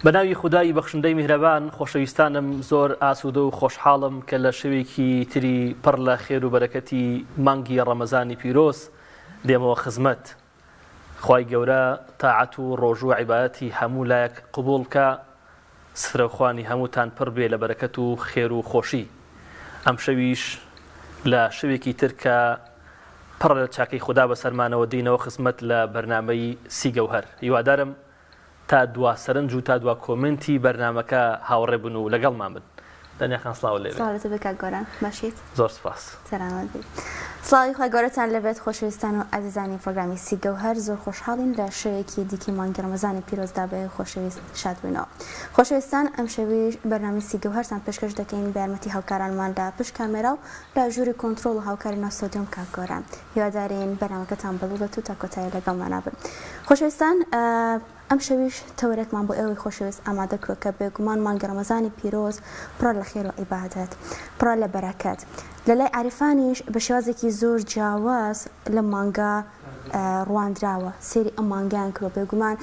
بە ناوی خودای بەخشندەی میهرەبان خۆشەویستانم زۆر ئاسوودە و خۆشحاڵم کە لە شەوێکی تری پڕ لە خێر و بەرەکەتی مانگی ڕەمەزانی پیرۆز دێمەوە خزمەت خوای گەورە تاعەت و ڕۆژوو و عیبادەتی هەموو لایەک قبوڵ بکا سفرە و خوانی هەمووتان پڕ بێ لە بەرەکەت و خێر و خۆشی ئەمشەویش لە شەوێکی تر کە پڕە لە چاکەی خودا بەسەرمانەوە دێینەوە خزمەت لە بەرنامەی سی گەوهەر هیوادارم تا دوا سەرنج و تا دوا کۆمێنتی بەرنامەکە هاوڕێ بن و لەگەڵمان بن. دانیا خان سڵاوت لێ بێ. سڵاو لەتۆ بێ کاک گۆران باشیت؟ زۆر سوپاس. سەلامەت بیت. سڵاوی خوای گەورەتان لێبێت خۆشەویستان و ئازیزانی پرۆگرامی سی گەوهەر زۆر خۆشحاڵین لە شەوێکی دیکەی مانگی ڕەمەزانی پیرۆزدا بە ئێوەی خۆشەویست شاد بووینەوە. خۆشەویستان ئەمشەویش بەرنامەی سی گەوهەرتان پێشکەش دەکەین بە یارمەتی هاوکارانمان لە پشت کامێرا و لە ژووری کۆنترۆڵ و هاوکاری ناو ستۆدیۆم کاک گۆران. هیوادارین بەرنامەکەتان بەدڵ بێت و تا کۆتایی لەگەڵمانا بن. خۆشەویستان ئەمشەویش تەوەرێکمان بۆ ئێوەی خۆشەویست ئامادە کردوە کە بێگومان مانگی ڕەمەزانی پیرۆز پڕە لە خێر و عیبادەت، پڕە لە بەرەکەت. لە لای عاریفانیش بە شێوازێکی زۆر جیاواز لەم مانگە ڕواندراوە، سەیری ئەم مانگەیان کردوە. بێگومان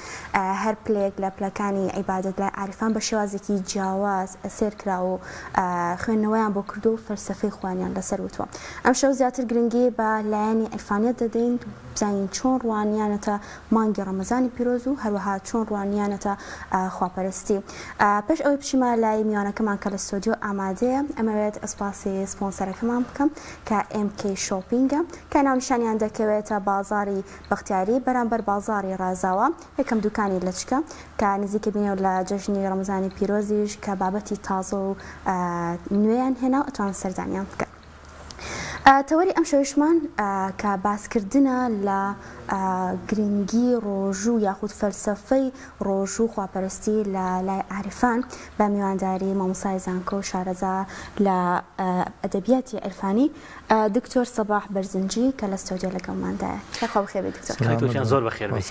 هەر پلەیەک لە پلەکانی عیبادەت لای عاریفان بە شێوازێکی جیاواز سەیر کراوە و خوێندنەوەیان بۆ کردوە و فەلسەفەی خۆیانیان لەسەر وتوە. ئەمشەو زیاتر گرنگی بە لایەنی عیرفانیەت دەدەین، بزانین چۆن ڕوانیانەتە مانگی ڕەمەزانی پیرۆز و هەروەها چۆن ڕوانیانەتە خواپەرستی. پێش ئەوەی بچیمە لای میوانەکەمان کە لە ستۆدیۆ ئامادەیە، ئەمەوێت سوپاسی سپۆنسەرەکەمان بکەم کە MK Shopping ە کە ناونیشانیان دەکەوێتە بازاڕی بەختیاری بەرامبەر بازاڕی ڕازاوە یەکەم دوکانی لەچکە کە نزیکە بینەوە لە جەژنی ڕەمەزانی پیرۆزیش کە بابەتی تازە و نوێیان هێنا و ئەتوان سەردانیان بکەن. تەوەری ئەمشەویشمان کە باسکردنە لە گرنگی ڕۆژوو یاخود فەلسەفەی ڕۆژوو خواپەرستی لە لای عارفان بە میوانداری مامۆستای زانکۆ و شارەزا لە ئەدەبیاتی عیرفانی دکتۆر سەباح بەرزنجی کە لە ستۆدیۆ لەگەڵماندایە. یاخوا بەخێر بێی دکتۆر. کاک تۆ گیان زۆر بەخێر بێی.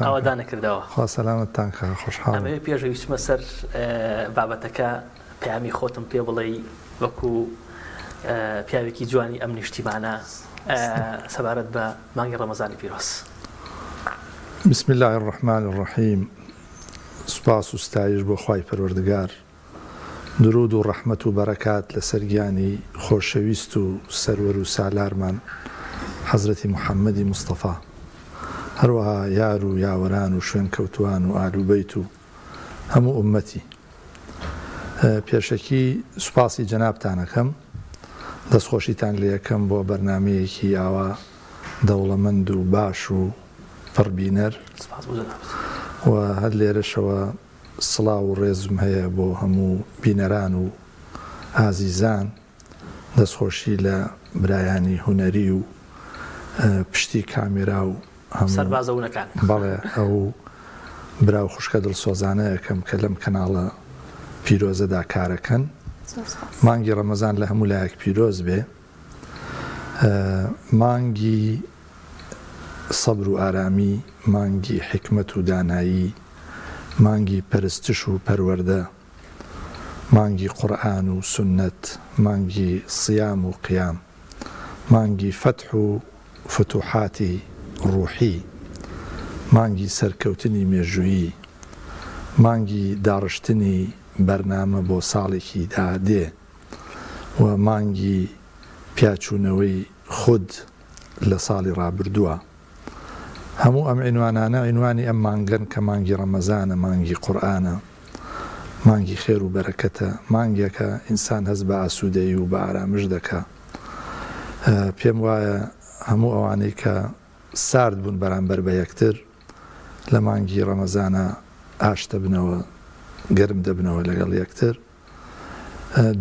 ئاوادانە کردەوە. خوا سەلامەتتان کا خۆشحاڵم. ئەمەوێ پێش ئەوی بچمە سەر بابەتەکە پەیامی خۆتم پێ بڵێی وەکو پیاوێکی جوانی ئەم نیشتیمانە سەبارەت بە مانگی ڕەمەزانی پیرۆز. بسم اللە الرحمن الرحیم سوپاس و ستایش بۆ خوای پەروەردگار درود و ڕەحمەت و بەرەکات لەسەر گیانی خۆشەویست و سەروەر و سالارمان حەزرەتی محمدی مستەفا هەروەها یار و یاوەران و شوێنکەوتوان و ئال و بەیت و هەموو ئوممەتی. پێشەکی سوپاسی جەنابتان ئەکەم، دەستخۆشیتان لێ ئەکەم بۆ بەرنامەیەکی ئاوا دەوڵەمەند و باش و پڕ بینەر. سوپاس بۆ جەنابت. و هەر لێرەشەوە سڵاو و ڕێزم هەیە بۆ هەموو بینەران و ئازیزان. دەستخۆشی لە برایانی هونەری و پشتی کامێرا و هەموو سەربازە ونەکان. بەڵێ ئەو برا و خوشکە دڵسۆزانە ئەکەم کە لەم کەناڵە پیرۆزەدا کارەکەن. زۆر سوپاس. مانگی ڕەمەزان لە هەموو لایەک پیرۆز بێ. مانگی سەبر و ئارامی، مانگی حیکمەت و دانایی، مانگی پەرستش و پەروەردە. مانگی قورئان و سوننەت، مانگی صیام و قیام، مانگی فەتح و فتوحاتی ڕوحی، مانگی سەرکەوتنی مێژوویی، مانگی داڕشتنی بەرنامە بۆ ساڵێکی دادێ و مانگی پیاچوونەوەی خود لە ساڵی ڕابردووە. هەموو ئەم عینوانانە عینوانی ئەم مانگەن کە مانگی ڕەمەزانە، مانگی قورئانە، مانگی خێر و بەرەکەتە، مانگێکە ئینسان هەست بە ئاسوودەیی و بە ئارامش دەکا. پێم وایە هەموو ئەوانەی کە سارد بوون بەرامبەر بە یەکتر لە مانگی ڕەمەزانا ئاشت دەبنەوە، گەرم دەبنەوە لەگەڵ یەکتر.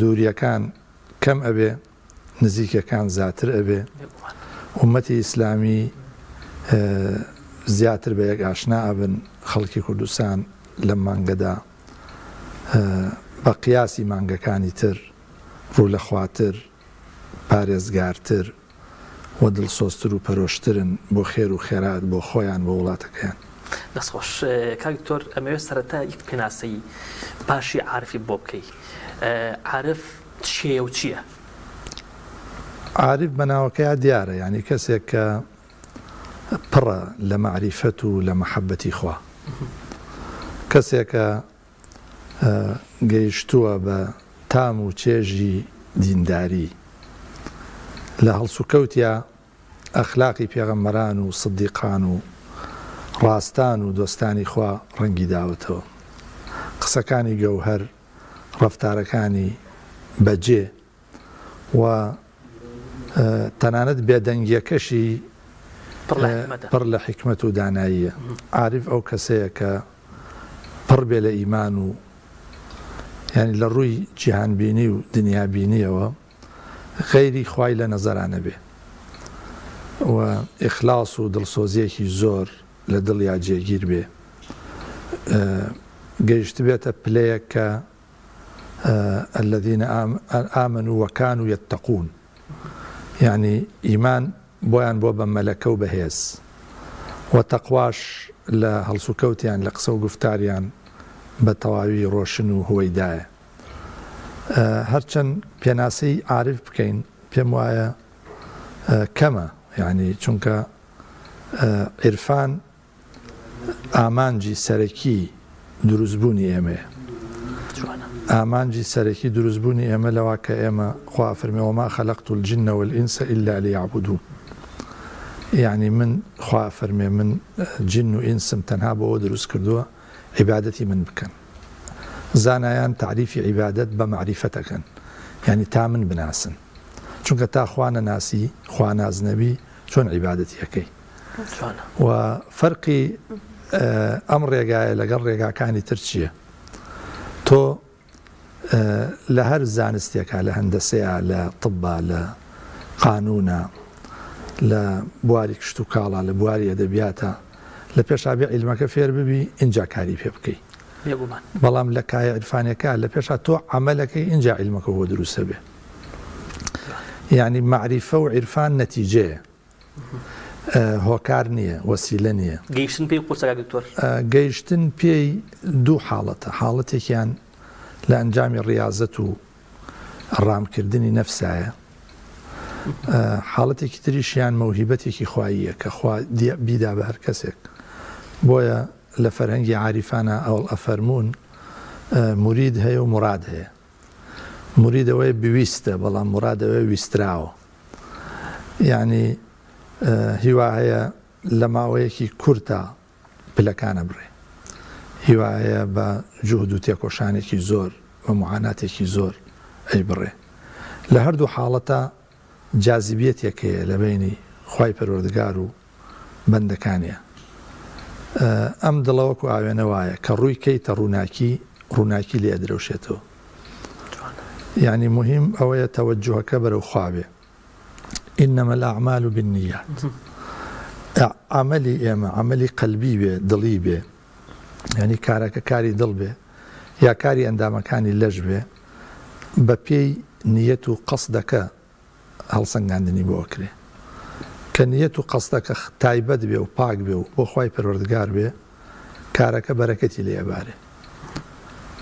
دوورییەکان کەم ئەبێ، نزیکەکان زیاتر ئەبێ، ئوممەتی ئیسلامی زیاتر بە یەک ئاشنا ئەبن، خەڵکی کوردستان لەم مانگەدا بە قیاسی مانگەکانی تر ڕوو لە خواتر، پارێزگارتر و دڵسۆزتر و پەرۆشترن بۆ خێر و خێرات بۆ خۆیان بۆ وڵاتەکەیان. دەست خۆش کاک دکتۆر ئەمەوێت سەرەتا یەک پێناسەی باشی عارفی بۆ بکەی عارف چێیە و چییە؟ عارف بە ناوەکەیا دیارە یانی کەسێک کە پڕە لە مەعریفەت و لە مەحەبەتی خوا کەسێکە. گەیشتووە بە تام و چێژی دینداری. لە هەڵسوکەوتیا ئەخلاقی پێغەمبەران و سدیقان و ڕاستان و دۆستانی خوا ڕەنگی داوەتەوە. قسەکانی گەوهەر، ڕەفتارەکانی بەجێ و تەنانەت بێدەنگیەکەشی پڕ لە حیکمەت و داناییە. عارف ئەو کەسەیە کە پڕ بێ لە ئیمان و یانی لە ڕووی جیهانبینی و دنیابینیەوە غەیری خوای لە نەزەرا نەبێ و ئیخلاص و دڵسۆزیەکی زۆر لە دڵیا جێگیر بێ گەیشتبێتە پلەیەک کە الذین آمنوا وکانوا یتقون یعنی ئیمان بۆیان بۆ بە مەلەکە و بەهێز و تەقواش لە هەڵسوکەوتیان لە قسە و گوفتاریان بە تەواوی ڕۆشن و هوەیدایە. هەرچەند پێناسەی عارف بکەین پێم وایە کەمە یعنی چونکە عیرفان ئامانجی سەرەکی دروستبوونی ئێمەیە. ئامانجی سەرەکی دروستبوونی ئێمە لەوە کە ئێمە خوا فەرمی وما خلقت الجن والإنس إلا ليعبدون یعنی من خوا فەرمێ من جن و ئینسم تەنها بۆ ئەوە دروست کردووە عیبادەتی من بکەن. زانایان تەعریفی عیبادەت بە مەعریفەت ئەکەن یعنی تا من بناسن چونکە تا خوا نەناسی خوا ناز نەبی چۆن عیبادەتی ئەکەی و فەرقی ئەم ڕێگایە لەگەڵ ڕێگاکانی تر چییە؟ تۆ لە هەر زانستێکا، لە هەندەسەیا، لە طبا، لە قانونا، لە بواری کشتوکاڵا، لە بواری ئەدەبیاتا، لە پێشا بێ عیلمەکە فێر ببی ئینجا کاری پێ بکەی. بێگومان. بەڵام لە کایە عیرفانیەکە لە پێشا تۆ عەمەلەکەی ئینجا عیلمەکە بۆ دروستە بێ. یانی مەعریفە و عیرفان نەتیجەیە. هۆکار نییە، وەسیلە نییە. گەیشتن پێی قورسە کاک دکتۆر؟ گەیشتن پێی دوو حاڵەتە، حاڵەتێکیان لە ئەنجامی ڕیازەت و ڕامکردنی نەفسایە، حاڵەتێکی تریشیان مەوهیبەتێکی خواییە کە خوا بیدا بە هەر کەسێک. بۆیە لە فەرهەنگی عاریفانا ئەوڵ ئەفەرموون مورید هەیە و موراد هەیە. مورید ئەوەیە بویستە، بەڵام موراد ئەوەیە ویستراوە. یانی هیوا هەیە لە ماوەیەکی کورتا پلەکان ئەبڕێ، هیوا هەیە بە جوهد و تێکۆشانێکی زۆر بە موعاناتێکی زۆر ئەیبڕێ. لە هەردوو حاڵەتا جازیبیەتێک هەیە لە بەینی خوای پەروەردگار و بەندەکانیا. ئەم دڵە وەکو ئاوێنە وایە کە ڕووی کەیتە ڕووناکی، ڕووناکی لێ ئەدرەوشێتەوە. یانی موهیم ئەوەیە تەوەجوهەکە بەرەو خوا بێ. انما الاعمال بالنیات. عەمەلی ئێمە عەمەلی قەلبی بێ، دڵی بێ، یانی کارەکە کاری دڵ بێ یا کاری ئەندامەکانی لەش بێ، بە پێی نیەت و قەسدەکە هەڵسەنگاندنی بۆ ئەکرێ. کە نیەت و قەسدەکە تایبەت بێ و پاک بێ و بۆ خوای پەروەردگار بێ، کارەکە بەرەکەتی لێ ئەبارێ.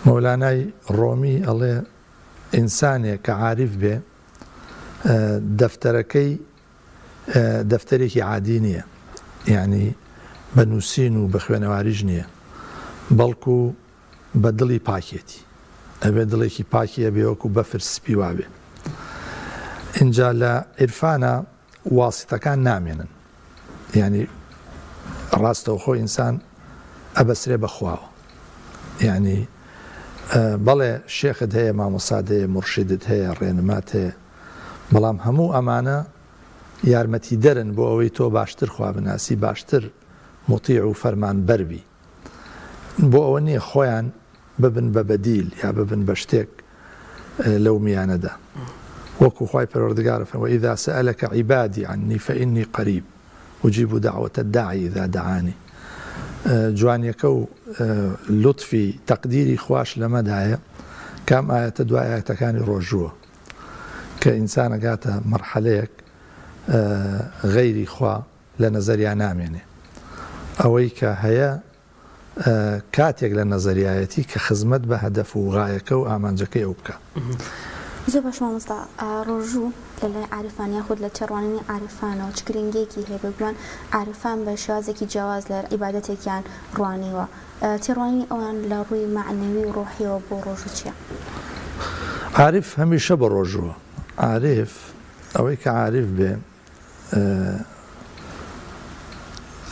مەولانای ڕۆمی ئەڵێ ئینسانێ کە عاریف بێ دەفتەرەکەی دەفتەرێکی عادی نییە، یانی بە نووسین و بە خوێنەواریش نییە، بەڵکو بە دڵی پاکێتی ئەبێ دڵێکی پاکی ئەبێ وەکو بەفر سپی وابێ. ئینجا لە عیرفانا واسیتەکان نامێنن، یانی ڕاستەوخۆ ئینسان ئەبەسرێ بە خواوە. یانی بەڵێ شێخت هەیە، مامۆستات هەیە، مورشیدت هەیە، ڕێنمات هەیە، بەڵام هەموو ئەمانە یارمەتیدەرن بۆ ئەوەی تۆ باشتر خوا بناسی، باشتر موتیع و فەرمانبەر بی. بۆ ئەوە نییە خۆیان ببن بە بەدیل یا ببن بە شتێک لەو میانەدا. وەکو خوای پەروەردگار فەرمووی، وإذا سألك عبادی عنی فإنی قریب أجیب دعوة الداعی إذا دعانی. جوانیەکە و لوتفی تەقدیری خواش لەمەدایە کە ئەم ئایەتە دوای ئایەتەکانی ڕۆژووە کە ئینسان ئەگاتە مەرحەلەیەک غەیری خوا لە نەزەریا نامێنێ. ئەوەی کە هەیە کاتێک لە نەزەریایەتی کە خزمەت بە هەدەف و غایەکە و ئامانجەکەی ئەو بکا. زۆر باش مامۆستا، ڕۆژوو لە لای عارفان یاخود لە تێڕوانینی عارفانەوە چ گرنگیەکی هەیە؟ بێگومان عارفان بە شێوازێکی جیاواز لە عیبادەتێکیان ڕوانیوە، تێڕوانینی ئەوان لە ڕووی مەعنەوی و ڕۆحیەوە بۆ ڕۆژوو چیە؟ عارف هەمیشە بە ڕۆژووە. عارف ئەوەی کە عارف بێ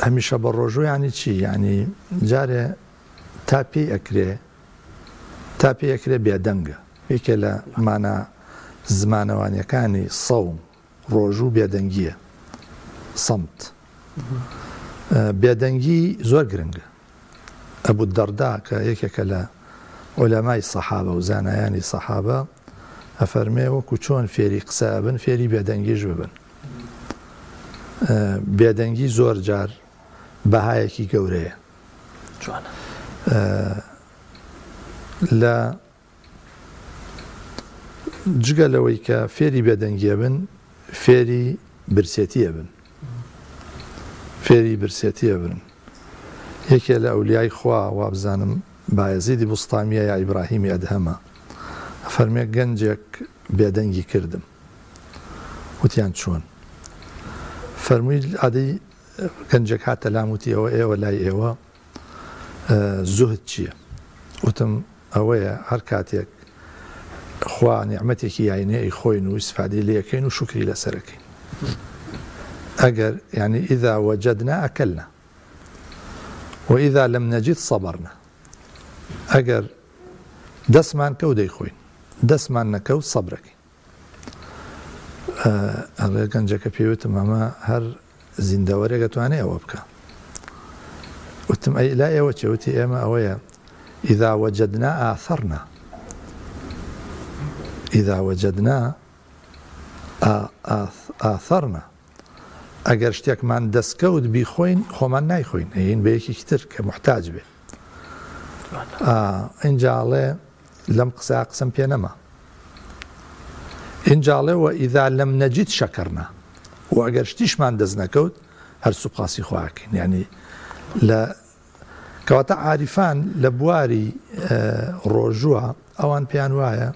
هەمیشە بە ڕۆژوو یانی چی؟ یانی جارێ تا پێی ئەکرێ تا پێی ئەکرێ بێدەنگە. یەکێ لە مانا زمانەوانیەکانی سەوم، ڕۆژوو، بێدەنگیە، صمت. بێدەنگی زۆر گرنگە. ئەبو الدەردا کە یەکێکە لە عولەمای سەحابە و زانایانی سەحابە ئەفەرمێ وەکو چۆن فێری قسە ئەبن فێری بێدەنگیش ببن. بێدەنگی زۆر جار بەهایەکی گەورەیە. جوانە. لە جگە لەوەی کە فێری بێدەنگی ئەبن فێری برسێتی ئەبن فێری برسێتی ئەبن یەکێ لە ئەولیای خوا وابزانم بایەزیدی بوستامیە یا ئیبراهیمی ئەدهەمە فەرمێ گەنجێک بێدەنگی کردم وتیان چۆن فەرمووی ئادەی گەنجێک هاتە لام وتی ئەوە ئێوە لای ئێوە زوهد چییە؟ وتم ئەوەیە هەر کاتێک خوا نیعمەتێکی یاینێ ئەیخۆین و ئیسفادەی لێ ئەکەین و شوکری لەسەر ئەکەین. ئەگەر یانی اذا وجدنا اکلنا و اذا لم نجد صبرنا. ئەگەر دەستمان کەوت دەیخۆین، دەستمان نەکەوت سەبرەکەین. ئەڵێ گەنجەکە پێی وتم ئەمە هەر زیندەوەرێک ئەتوانێ ئەوە بکا. وتم ئەی لای ئێوە چیە؟ وتی ئێمە ئەوەیە اذا وجدنا آثرنا اذا وجدنا آثرنا ئەگەر شتێکمان دەستکەوت بیخۆین خۆمان نایخۆین ئەیین بە یەکێکی تر کە محتاج بێ. ئینجا ئەڵێ لەم قسە قسەم پێ نەما. ئینجا ئەڵێ وئیذا لم نجد شکرنا و ئەگەر شتیشمان دەست نەکەوت هەر سوپاسی خوا ئەکەین. یانی لە کەواتە عاریفان لە بواری ڕۆژووە ئەوان پێیان وایە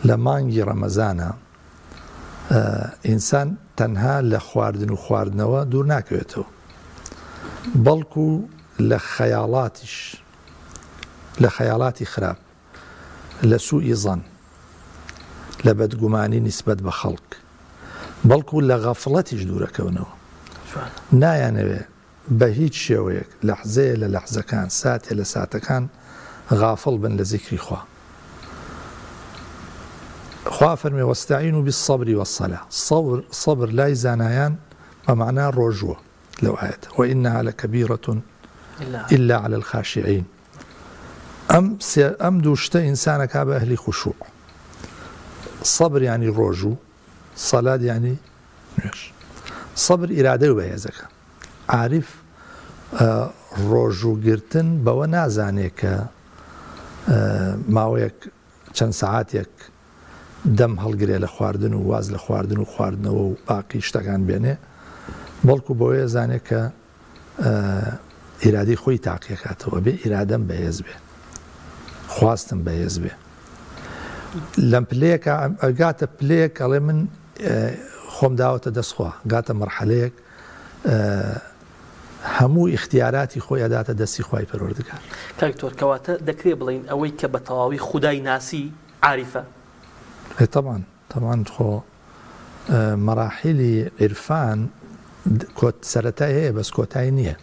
لە مانگی ڕەمەزانە ئینسان تەنها لە خواردن و خواردنەوە دوور ناکەوێتەوە بەڵکو لە خەیاڵاتیش لە خەیاڵاتی خراپ لە سوئی زەن لە بەدگومانی نیسبەت بە خەڵک بەڵکو لە غەفڵەتیش دوورەکەونەوە نایانەوێ بە هیچ شێوەیەک لەحزەیە لە لەحزەکان ساتێ لە ساتەکان غافڵ بن لە زیکری خوا خوا فەرمی واستعینوا بالصبر والصلاة صبر صبر لای زانایان بە مەعنا ڕۆژووە لەو ئایەتە وإنها لکبیرة إلا علی الخاشعین ئەم سێ ئەم دوو شتە ئینسانەکا بە ئەهلی خشوع صبر یعنی ڕۆژوو صلات یعنی نوێژ سەبر ئیرادەی و بەهێزەکە عارف ڕۆژوو گرتن بەوە نازانێ کە ماوەیەک چەند سەعاتێک دەم هەڵگرێ لە خواردن و واز لە خواردن و خواردنەوە و باقی شتەکان بێنێ بەڵکو بەوەیە زانێ کە ئیرادەی خۆی تاقیەکاتەوە بێ ئیرادەم بەهێز بێ خواستم بەهێز بێ لەم پلەیەکە ئەگاتە پلەیەک ئەڵێ من خۆم داوەتە دەست خوا گاتە مەرحەلەیەک هەموو ئیختیاراتی خۆی ئەداتە دەستی خوای پەروەردگار. کاک دکتۆر کەواتە دەکرێ بڵێین ئەوەی کە بە تەواوی خودای ناسی عاریفە؟ ئەی تەبعەن تەبعەن خۆ مەراحیلی عیرفان کۆت سەرەتای هەیە بەس کۆتای نییە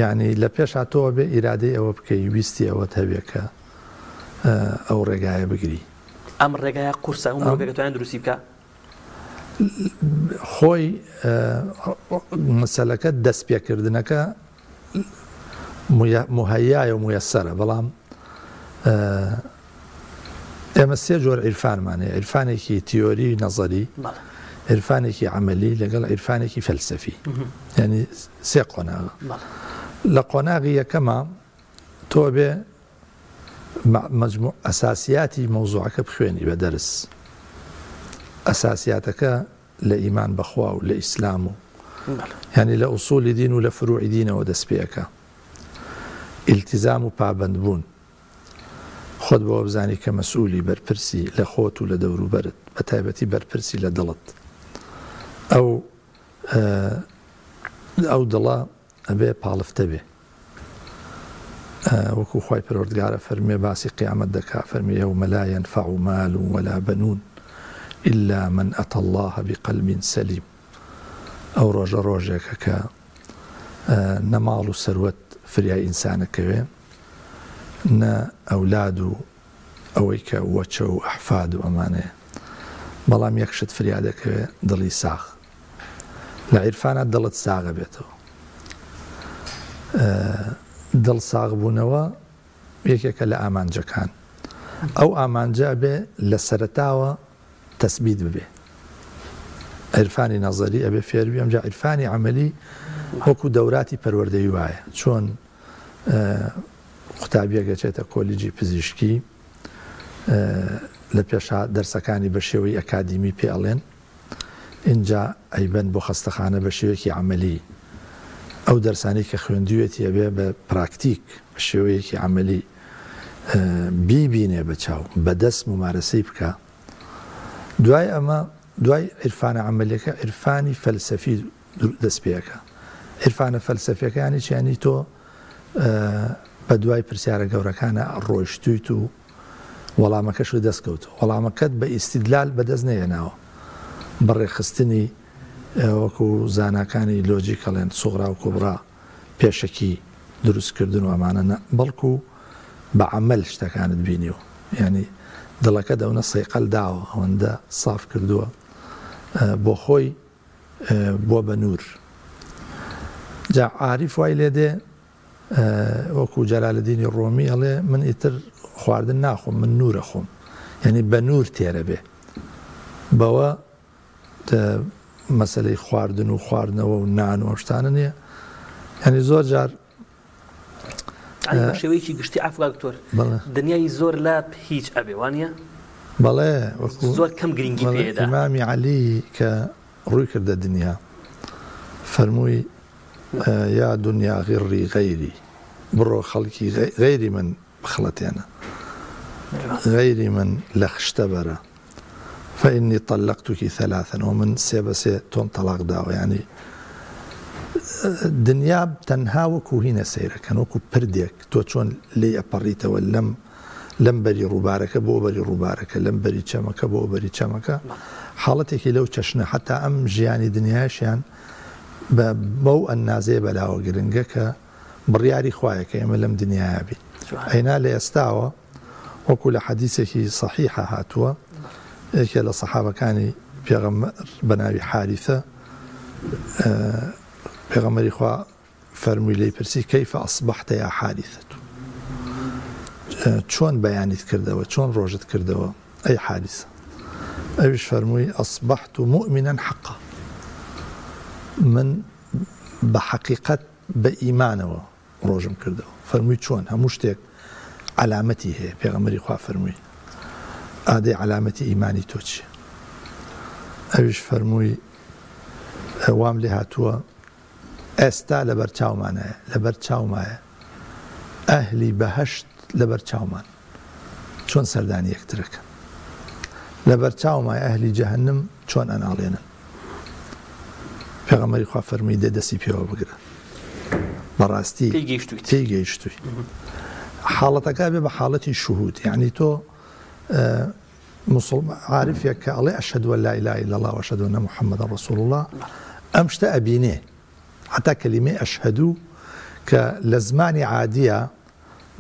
یعنی لە پێشا تۆ بێ ئیرادەی ئەوە بکەی ویستی ئەوەت هەبێ کە ئەو ڕێگایە بگری. ئەم ڕێگایە قورسە هەموو مرۆڤێک ئەتوانێت دروستی بکا؟ خۆی مەسەلەکە دەستپێکردنەکە موهەیایە و مویەسەرە بەڵام ئێمە سێ جۆر عیرفانمان هەیە عیرفانێکی تیۆری نەزەری عیرفانێکی عەمەلی لەگەڵ عیرفانێکی فەلسەفی یعنی سێ قۆناغە لە قۆناغی یەکەمە تۆ بێ مەجموع ئەساسیاتی مەوزوعەکە بخوێنی بە دەرس ئەساسیاتەکە لە ئیمان بە خوا و لە ئیسلام و یانی لە ئوسولی دین و لە فروعی دینەوە دەست پێ ئەکا ئیلتیزام و پابەند بوون. خۆت بەوە بزانی کە مەسئولی، بەرپرسی، لە خۆت و لە دەوروبەرت، بە تایبەتی بەرپرسی لە دڵت. ئەو ئەو دڵە ئەبێ پاڵفتە بێ. وەکو خوای پەروەردگار ئەفەرموێ باسی قیامەت دەکا فەرمی یوم لا ينفع مال ولا بنون إلا من أتى الله بقلب سليم ئەو ڕۆژە ڕۆژێکە کە نە ماڵ و سەروەت فریای ئینسانەکەوێ نە ئەولاد و ئەوەی کە وەچە و ئەحفاد و ئەمانەیە بەڵام یەک شت فریا دەکەوێ دڵی ساغ لە عیرفانا دڵت ساغ ئەبێتەوە. دڵ ساغ بوونەوە یەکێکە لە ئامانجەکان. ئەو ئامانجە ئەبێ لە سەرەتاوە تەسبیت ببێ. عیرفانی نەزەری ئەبێ فێر بی، ئەمجا عیرفانی عەمەلی وەکو دەوراتی پەروەردەیی وایە. چۆن قوتابیەک ئەچێتە کۆلیجی پزیشکی لە پێشا دەرسەکانی بە شێوەی ئەکادیمی پێ ئەڵێن، ئینجا ئەیبەن بۆ خەستەخانە بە شێوەیەکی عەمەلی ئەو دەرسانەی کە خوێندوویەتی ئەبێ بە پراکتیک بە شێوەیەکی عەمەلی بیبینێ بە چاو بە دەست مومارەسەی بکا دوای ئەمە دوای عیرفانە عەمەلیەکە عیرفانی فەلسەفی دەست پێ ئەکا عیرفانە فەلسەفیەکە یانی چی یانی تۆ بە دوای پرسیارە گەورەکانە ڕۆیشتویت و وەڵامەکەشت دەست کەوتووە. وەڵامەکەت بە ئیستیدلال بەدەست نەهێناوە، بە ڕێکخستنی وەکو زاناکانی لۆجیک ئەڵێن سوغرا و کوبرا، پێشەکی دروستکردن و ئەمانە نا، بەڵکو بە عەمەل شتەکانت بینیوە. یانی دڵەکەت ئەونە سەیقەل داوە، ئەوەندە ساف کردووە بۆ خۆی بووە بە نوور. جا عاریف وای لێدێ وەکو جەلالەدینی ڕۆمی ئەڵێ من ئیتر خواردن ناخۆم من نور ئەخۆم یعنی بە نور تێرە بێ بەوە مەسلەی خواردن و خواردنەوە و نان و ئەو شتانە نییە یعنی زۆر جار بە شێوەیەکی گشتی عەفو کاک دکتۆر دنیای زۆر لا هیچ ئەبێ وانە بەڵێ زۆر کەم گرنگی پێدا ئیمامی عەلی کە ڕووی کردە دنیا فەرمووی یا دنیا غری غیری بڕۆ خەڵکی غەیری من بخڵەتێنە غەیری من لە خشتە بەرە فإنی طلقتک ثلاثا و من سێ بە سێ تۆم تەڵاق داوە یانی دنیا تەنها وەکو هینە سەیرەکەن وەکو پردێک تۆ چۆن لێی ئەپەڕیتەوە لەم لەم بەری ڕووبارەکە بۆ بەری ڕووبارەکە، لەم بەری چەمەکە بۆ بەری چەمەکە، حاڵەتێکی لەو چەشنە، حەتا ئەم ژیانی دنیایشیان بە بەو ئەندازەیە بەلاوە گرنگە کە بڕیاری خوایە کە ئێمە لەم دنیایا بین. ئەینا لە ئێستاوە وەکو لە حەدیسێکی سەحیحا هاتووە، یەکێ لە سەحابەکانی پێغەمبەر بە ناوی حاریثە، پێغەمبەری خوا فەرمووی لێی پرسی، کیف اصبحت یا حارثە، چۆن بەیانیت کردەوە، چۆن ڕۆژت کردەوە ئەی حاریسە؟ ئەویش فەرمووی، اصبحت مؤمنا حقا، من بە حەقیقەت بە ئیمانەوە ڕۆژم کردەوە. فەرمووی، چۆن؟ هەموو شتێک عەلامەتی هەیە. پێغەمبەری خوا فەرمووی، ئادەی عەلامەتی ئیمانی تۆ چییە؟ ئەویش فەرمووی، وام لێ هاتووە ئێستا لەبەر چاومانایە لەبەر چاومایە ئەهلی بەهەشت لەبەر چاومان چۆن سەردانی یەکترەکەن لەبەر چاومای ئەهلی جەهەنم چۆن ئەناڵێنن پێغەمبەری خوا فەرمووی دە دەستی پێوە بگرە بەڕاستی پێی گەیشتووی حاڵەتەکە بێ بە حاڵەتی شهود یعنی تۆ موسڵمان عارفێک کە ئەڵێ اشهد ان لا اله الا اللە و اشهد ان محمدا رسول اللە ئەم شتە ئەبینێ حتا کەلیمەی اشهدو کە لە زمانی عادیە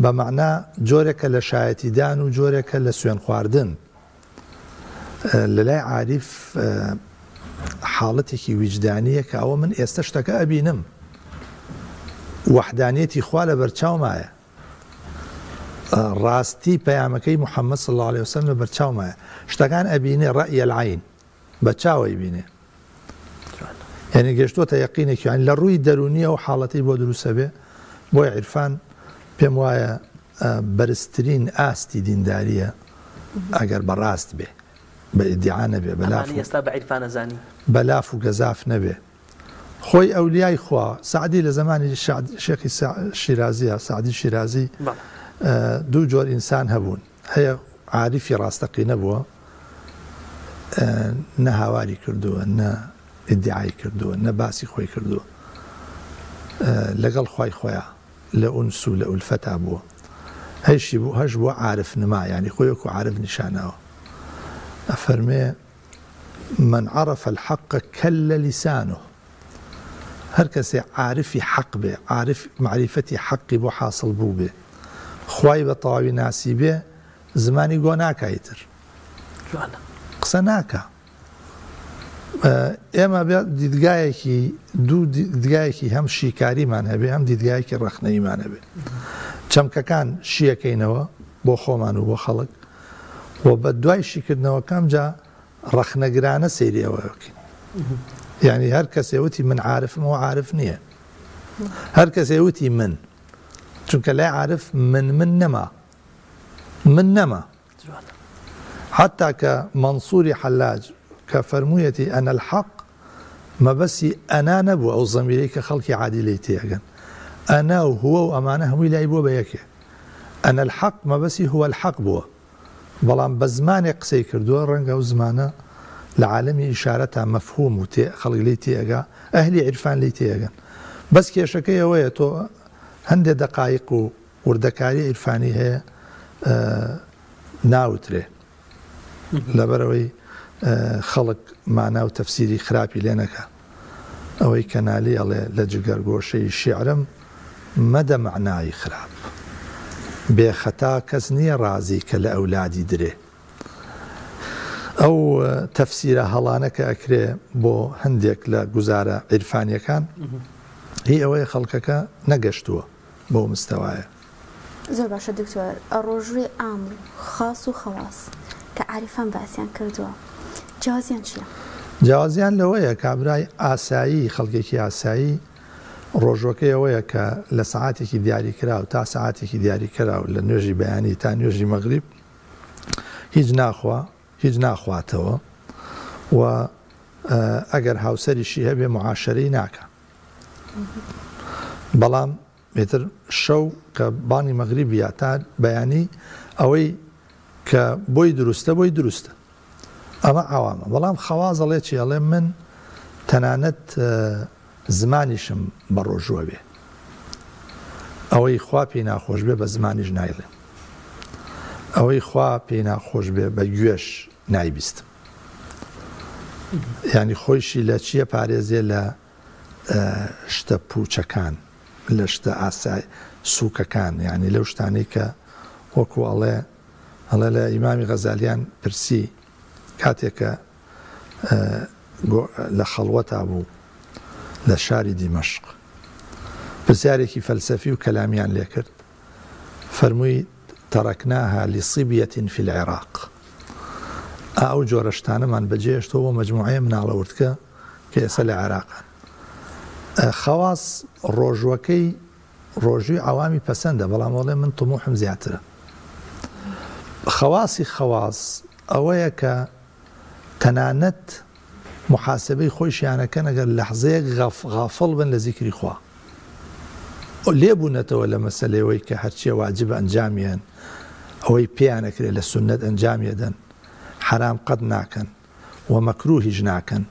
بە مەعنا جۆرێکە لە شایەتیدان و جۆرێکە لە سوێن خواردن لە لای عاریف حاڵەتێکی ویجدانیە کە ئەوە من ئێستا شتەکە ئەبینم وەحدانیەتی خوا لە بەرچاومایە ڕاستی پەیامەکەی محمد صلی اللە علیە وسلم لە بەرچاومایە شتەکان ئەبینێ رأی العین بە چاو ئەیبینێ یعنی گەشتۆتە یەقینێکی یعنی لە ڕووی دەرونیە و حاڵەتی بۆ دروستە بێ بۆی عیرفان پێم وایە بەرزترین ئاستی دینداریە ئەگەر بەڕاست بێ بە ئیدعا نەبێ بەلاف ئێستا بە عیرفانە زانی بەلاف و گەزاف نەبێ خۆی ئەولیای خوا سەعدی لە زەمانی شێخی شیرازیە سەعدی شیرازی دوو جۆر ئینسان هەبوون. هەیە عاریفی ڕاستەقینە بووە نە هاواری کردووە نە ئیدعای کردووە نە باسی خۆی کردووە لەگەڵ خوای خۆیا لە ئونس و لە ئولفەتا بووە هەیشی بوو هەش بووە عارف نما یانی خۆی وەکو عارف نیشاناوە ئەفەرمێ من عرف الحق کل لسانه هەر کەسێ عارفی حەق بێ عارف مەعریفەتی حەقی بۆ حاسڵ بوو بێ خوای بە تەواوی ناسی بێ زمانی گۆ ناکا ئیتر جوانە. قسە ناکا ئێمە بێ دیدگایەکی دوو دیدگایەکی هەم شیکاریمان هەبێ هەم دیدگایەکی ڕەخنەییمان هەبێ چەمکەکان شیەکەینەوە بۆ خۆمان و بۆ خەڵک و بە دوای شیکردنەوەکەم جا ڕەخنەگرانە سەیری ئەوە بکەین یعنی هەر کەسێ وتی من عارفم ئەوە عارف نییە هەر کەسێ وتی من چونکە لای عارف من من نەما من نەما حتا کە مەنسوری حەلاج کە فەرموویەتی انا الحق مەبەستی انا نەبوو ئەو زەمیرەی کە خەڵکی عادی لێی تێئەگەن انا و هو و ئەمانە هەمووی لای بووە بە یەکێ انا الحق مەبەستی هو الحق بووە بەڵام بە زمانێک قسەی کردووە ڕەنگە ئەو زمانە لە عالەمی ئیشارەتا مەفهوم و تێ خەڵک لێی تێئەگا ئەهلی عیرفان لێی تێئەگەن بەس کێشەکەی ئەوەیە تۆ هەندێ دەقایق و وردەکاری عیرفانی هەیە ناوترێ لەبەرئەوەی خەڵک مانا و تەفسیری خراپی لێ نەکا. ئەوەی کە نالی ئەڵێ لە جگەرگۆشەی شیعرم مەدە مەعنای خراپ. بێ خەتا کەس نییە ڕازی کە لە ئەولادی درێ. ئەو تەفسیرە هەڵانە کە ئەکرێ بۆ هەندێک لە گوزارە عیرفانیەکان هی ئەوەیە خەڵکەکە نەگەشتووە بەو مستەوایە. زۆر باشە دکتۆر ڕۆژووی عام و خاص و خەواص کە عاریفان باسیان کردووە جیاوازیان چیە؟ جیاوازیان لەوەیە کابرای ئاسایی خەڵکێکی ئاسایی ڕۆژوەکەی ئەوەیە کە لە سەعاتێکی دیاریکراو تا سەعاتێکی دیاریکراو لە نوێژی بەیانی تا نوێژی مەغریب هیچ ناخوا هیچ ناخواتەوە و ئەگەر هاوسەریشی هەبێ معاشەرەی ناکا بەڵام ئیتر شەو کە بانگی مەغریب یا تا بەیانی ئەوەی کە بۆی دروستە بۆی دروستە ئەمە عەوامە بەڵام خەواز ئەڵێ چی ئەڵێ من تەنانەت زمانیشم بە ڕۆژووە بێ ئەوەی خوا پێی ناخۆش بێ بە زمانیش نایڵێم ئەوەی خوا پێی ناخۆش بێ بە گوێش نایبیستم یعنی خۆیشی لە چییە پارێزێ لە شتە پوچەکان لە شتە ئاسای سوکەکان یانی لەو شتانەی کە وەکو ئەڵێ ئەڵێ لە ئیمامی غەزالیان پرسی کاتێک کە لە خەڵوەتا بوو لە شاری دیمەشق پرسیارێکی فەلسەفی و کەلامیان لێکرد فەرمووی ترکناها لصبیە فی العراق ئا ئەو جۆرە شتانەمان بەجێهێشتووە بۆ مەجموعەیە مناڵە وردکە کە ئێستا لە عێراقن. خەواس ڕۆژووەکەی ڕۆژووی عەوامی پەسەندە بەڵام ئەڵێ من طموحم زیاترە. خەواسی خەواس ئەوەیە کە تەنانەت موحاسەبەی خۆیشیان ئەکەن ئەگەر لەحزەیەک غافڵ بن لە زیکری خوا لێ بوونەتەوە لە مەسەلەی ئەوەی کە هەرچیە واجبە ئەنجامیەن ئەوەی پێیان ئەکرێ لە سوننەت ئەنجامیەدەن حەرام قەت ناکەن و مەکروهیش ناکەن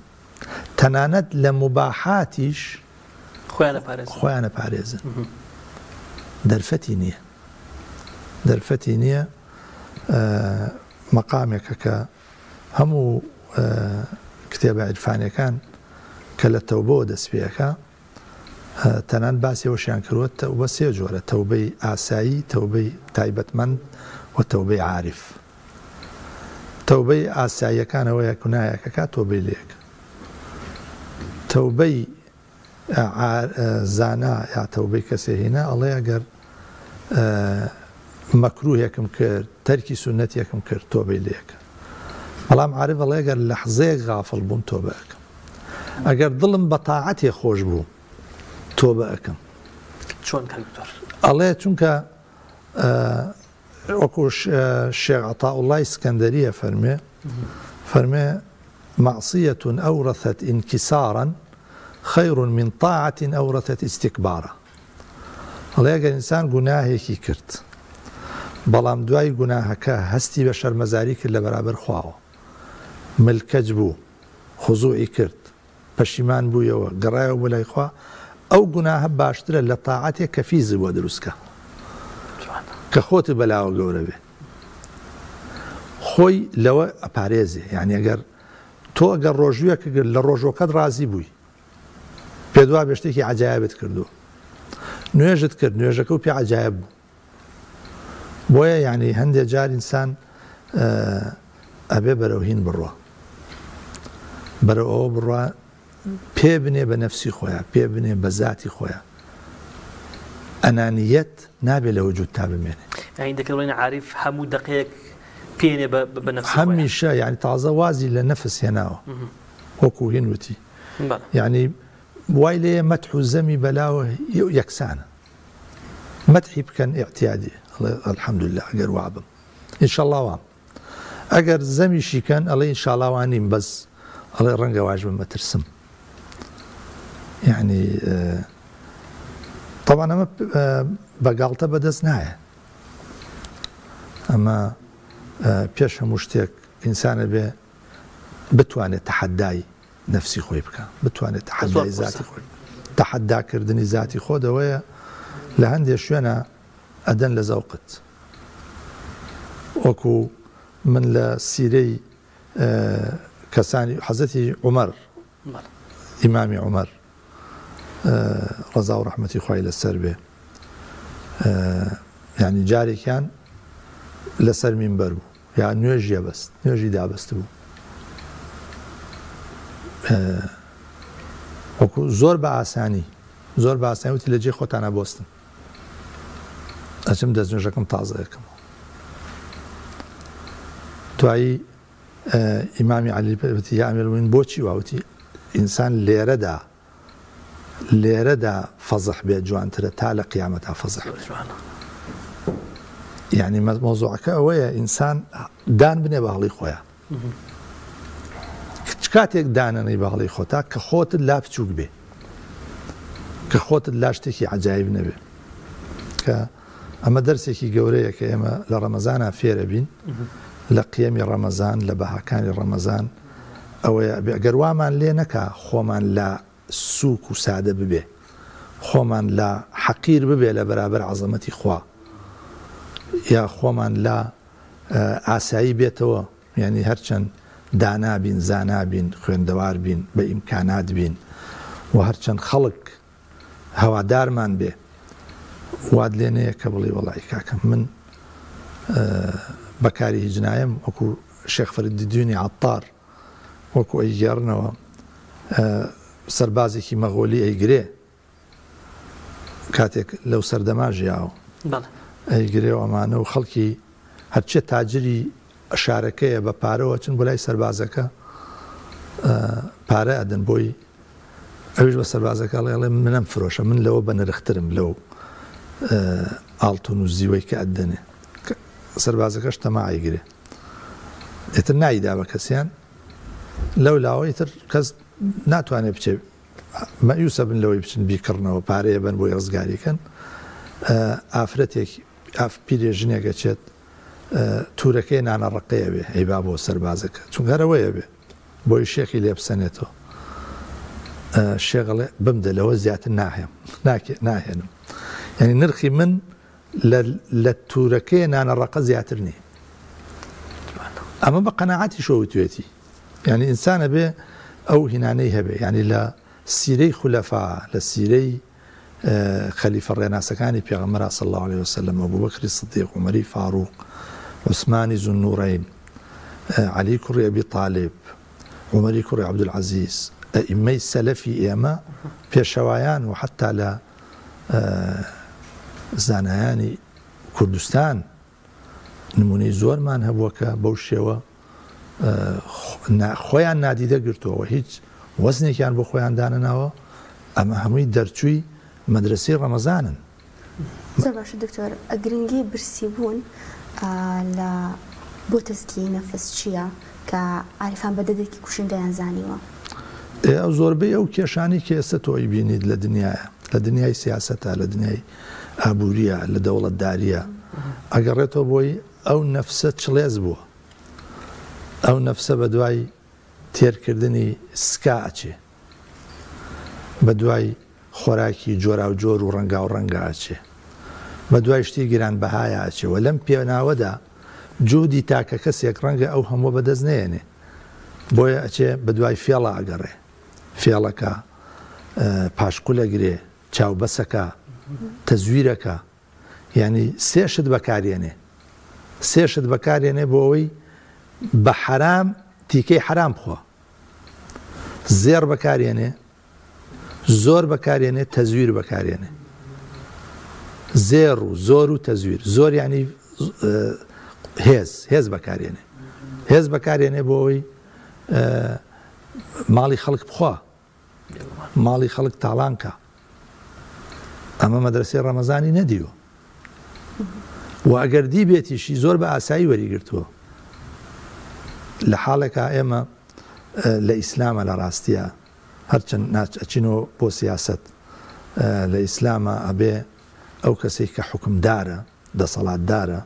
تەنانەت لە موباحاتیش خۆیان ئەپارێزن دەرفەتی نییە دەرفەتی نییە مەقامێکە کە هەموو کتێبە عیرفانیەکان کە لە تەوبەوە دەست پێ ئەکا تەنان باسی ئەوەشیان کردووە تەوبە سێ جۆرە تەوبەی ئاسایی تەوبەی تایبەتمەند و تەوبەی عاریف تەوبەی ئاساییەکان ئەوەیە گوناهێکەکە تۆبەی لێکە تەوبەی زانا یا تەوبەی کەسێ هینا ئەڵێ ئەگەر مەکروهێکم کرد تەرکی سوننەتێکم کرد تۆبەی لێکە بەڵام عارف ئەڵێ ئەگەر لەحزەیەک غافڵ بووم تۆبە ئەکەم ئەگەر دڵم بە تاعەتێ خۆش بوو تۆبە ئەکەم چۆن کاک دکتۆر؟ ئەڵێ چونکە وەکو شێخ عەتائوڵای سکەندەری ئەفەرموێ، فەرموێ، معصیە اورثت انکسارا خیر من طاعە اورثت استکبارا، ئەڵێ ئەگەر ئینسان گوناهێکی کرد. بەڵام دوای گوناهەکە هەستی بە شەرمەزاری کرد لە بەرابەر خواوە، ملکەچ بوو، خزوعی کرد، پەشیمان بوویەوە، گەڕایەوە بۆ لای خوا، ئەو گوناهە باشترە لە تاعەتێک کە فیزت بۆ دروست کا، کە خۆتت بەلاوە گەورە بێ. خۆی لەوە ئەپارێزێ، یانی ئەگەر تۆ ئەگەر ڕۆژوویەکت گرت لە ڕۆژووەکەت ڕازی بووی، پێت وابێ شتێکی عەجایەبت کردووە، نوێژت کرد نوێژەکەو پێ عەجایەب بوو. بۆیە یانی هەندێ جار ئینسان ئەبێ بەرەو هین بڕوا، بەرەو ئەوە بڕوا پێ بنێ بە نەفسی خۆیان، پێ بنێ بە زاتی خۆیان. ئەنانیەت نابێ لە وجود تا بمێنێ. یانی دەکرێ بڵێین عارف هەموو دەقەیەک پێنێ بە نەفسی خۆیان. هەمیشە یانی تازە وازی لە نەفس هێناوە وەکوو هین وتی. یانی وای لێیە مەدح و زەمی بەلاوە یەکسانە. مەدحی بکەن ئیعتیادی ئەڵێ الحمدللە ئەگەر وابم ئینشەڵا وام. ئەگەر زەمیشی کەن ئەڵێ ئینشاڵا وا نیم بەس ئەڵێ ڕەنگە واش بم ئەترسم. یعنی طبعا ئەمە بە گاڵتە بەدەست نایە. ئەمە پێش هەموو شتێک ئینسانە بێ بتوانێت تەحەدای نەفسی خۆی بکا، بتوانێت تەحەدای زاتی خۆی بکا. تەحەداکردنی زاتی خۆت ئەوەیە لە هەندێ شوێنە ئەدەن لە زەوقت. وەکو من لە سیرەی کەسانی حەزرەتی عومەر، ئیمامی عومەر ڕەزا و ڕەحمەتی خوای لەسەر بێ، یانی جارێکیان لەسەر مینبەر بوو یا نوێژی ئەبەست، نوێژی دابەستبوو. وەکو زۆر بە ئاسانی، زۆر بە ئاسانی وتی لە جێی خۆتانا بۆستن. ئەچم دەستنوێژەکەم تازە ئەکەمەوە. دوایی ئیمامی عەلی وتی یا ئەمیر المومنین بۆچی وا؟ وتی ئینسان لێرەدا لێرەدا فەزح بێت جوانترە تا لە قیامەتا فەزح بێت. یعنی مەوزوعەکە ئەوەیە ئینسان دان بنێ بە هەڵی خۆیان. چ کاتێک دانەنەی بە هەڵی خۆتا کە خۆتت لا بچووک بێ، کە خۆتت لا شتێکی عەجایب نەبێ. کە ئەمە دەرسێکی گەورەیە کە ئێمە لە ڕەمەزانا فێرە بین، لە قیەمی ڕەمەزان، لە بەهاکانی ڕەمەزان ئەوەیە ئەبێ گەر وامان لێ نەکا خۆمان لا سووک و سادە ببێ، خۆمان لا حەقیر ببێ لە بەرابەر عەزەمەتی خوا، یا خۆمان لا ئاسایی بێتەوە، یانی هەرچەند دانا بین، زانا بین، خوێندەوار بین، بە ئیمکانات بین و هەرچەند خەڵک هەوادارمان بێ، وات لێ نەیە کە بڵێی وەڵایی کاکە من بە کاری هیچ نایەم، وەکوو شێخ فەریددینی عەتار وەکوو ئەیگێڕنەوە سەربازێکی مەغۆلی ئەیگرێ، کاتێک لەو سەردەما ژیاوە ئەیگرێ و ئەمانە و خەڵکی هەرچێ تاجری شارەکەیە بە پارەوە چن بۆ لای سەربازەکە پارە ئەدەن بۆی ئەویش بە سەربازەکە ئەڵێ ئەڵێ منم فرۆشە من لەوە بە نرخترم لەو ئاڵتون و زیوەی کە ئەدەنێ سەربازەکەش تەماعی گرێ ئیتر نایدا بە کەسیان لەو لاوە ئیتر کەس ناتوانێت بچێت مەئیوسە بن لەوەی بچن بیکڕنەوە پارەیە بەن بۆی ڕزگاری کەن ئافرەتێک ئاف پیرێ ژنێک ئەچێت تورەکەی نانە ڕەقەیە بێ ئەیبا بۆ سەربازەکە چونکە هەر ئەوەیە بێ بۆی شێخی لێ بسەنێتەوە شێخ ئەڵێ بمدە لەوە زیاتر ناهێم ناکێ ناهێنم یعنی نرخی من لە تورەکەی نانە ڕەقە زیاتر نییە ئەمە بە قەناعەتیشەوە وتوێتی یانی ئینسان ئەبێ ئەو هینانەی هەبێ یانی لە سیرەی خولەفا لە سیرەی خەلیفە ڕێناسەکانی پێغەمبەر صلی اللە علیه وسلم ئەبوبەکری صدیق عومەری فاروق عوسمانی ذوالنورین عەلی کوڕی ئەبی تالیب عومەری کوڕی عەبدولعەزیز ئەئیمەی سەلەفی ئێمە پێشەوایان و حەتا لە زانایانی کوردستان نمونەی زۆرمان هەبووە کە بەو شێوە خۆیان نادیدە گرتووە و هیچ وەزنێکیان بۆ خۆیان دانەناوە، ئەمە هەمووی دەرچووی مەدرەسەی ڕەمەزانن. زۆر باشە دکتۆر، گرنگی برسی بوون لە بۆ تەزکیەی نەفس چییە کە عارفان بە دەردێکی کوشندەیان زانیوە؟ ئێ ئەو زۆربەی ئەو کێشانەی کە ئێستا تۆ ئەیبینیت لە دنیایە، لە دنیای سیاسەتا، لە دنیای ئابووریە، لە دەوڵەتداریە، ئەگەڕێتەوە بۆی ئەو نەفسە چڵێس بووە، ئەو نەفسە بە دوای تێرکردنی سکا ئەچێ، بە دوای خۆراکی جۆراوجۆر و ڕەنگاوڕەنگا ئەچێ، بە دوای شتی گرانبەهایا ئەچێ و لەم پێناوەدا جوهدی تاکەکەسێک ڕەنگە ئەو هەمووە بەدەست نەیەنێ، بۆیە ئەچێ بە دوای فێڵا ئەگەڕێ، فێڵەکە پاشقولەگرێ، چاوبەسەکە، تەزویرەکە، یانی سێ شت بەکارێنێ، سێ شت بەکارێنێ بۆ ئەوەی بە حەرام تیکەی حەرام بخوا، زێڕ بەکارێنێ، زۆر بەکارێنێ، تەزویر بەکارێنێ. زێڕ و زۆر و تەزویر. زۆر یانی هێز، هێز بەکارێنێ. هێز بەکارێنێ بۆ ئەوەی ماڵی خەڵک بخوا. ماڵی خەڵک تاڵان کا. ئەمە مەدرەسەی ڕەمەزانی نەدیوە و ئەگەر دیبێتیشی زۆر بە ئاسایی وەریگرتووە. لە حاڵێکا ئێمە لە ئیسلامە لە ڕاستیە هەرچەند ناچ ئەچینەوە بۆ سیاسەت لە ئیسلامە ئەبێ ئەو کەسێک کە حوکمدارە دەسەڵاتدارە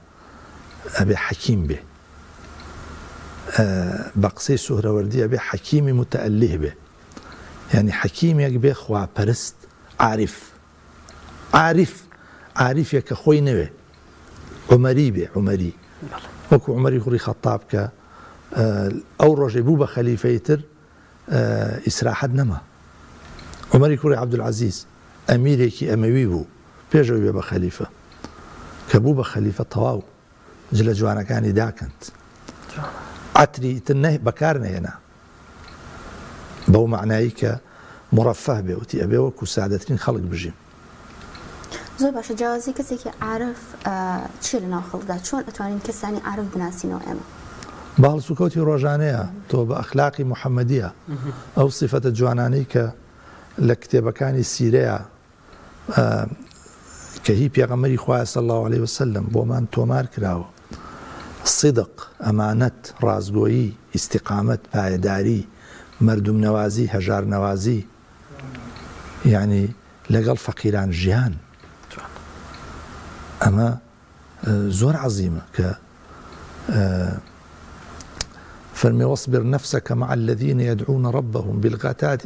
ئەبێ حەکیم بێ بە قسەی سوهرەوەردی ئەبێ حەکیمی متەئەلیه بێ یعنی حەکیمێک بێ خواپەرست عارف عارف عارفێک کە خۆی نەوێ عومەری بێ عومەری وەکو عومەری کوڕی خەتاب کە ئەو ڕۆژەی بوو بە خەلیفەی تر ئیسراحەت نەما. عومەری کوڕی عەبدولعەزیز ئەمیرێکی ئەمەوی بوو پێش ئەوەی بێ بە خەلیفە. کە بوو بە خەلیفە تەواو جلە جوانەکانی داکەند. عەتری ئیتر بەکار نەهێنا. بەو مەعنایی کە مورەفەه بێ وتی ئەبێ وەکوو سادەترین خەڵک بژیم. زۆر باشە جیاوازی کەسێکی عارف چیە لە ناو خەڵکدا چۆن ئەتوانین کەسانی عارف بناسینەوە ئێمە؟ بە هەڵسوکەوتی ڕۆژانەیە تۆ بە ئەخلاقی محەمەدیە ئەو سیفەتە جوانانەی کە لە کتێبەکانی سیرەیە کە هی پێغەمبەری خوایە صلی اللە علیه وسلم بۆمان تۆمار کراوە صدق ئەمانەت ڕاستگۆیی ئیستیقامەت پایەداری مەردوم نەوازی هەژار نەوازی یانی لەگەڵ فەقیران ژیان ئەمە زۆر عەزیمە کە فەرمی واصبر نفسك مع الذين يدعون ربهم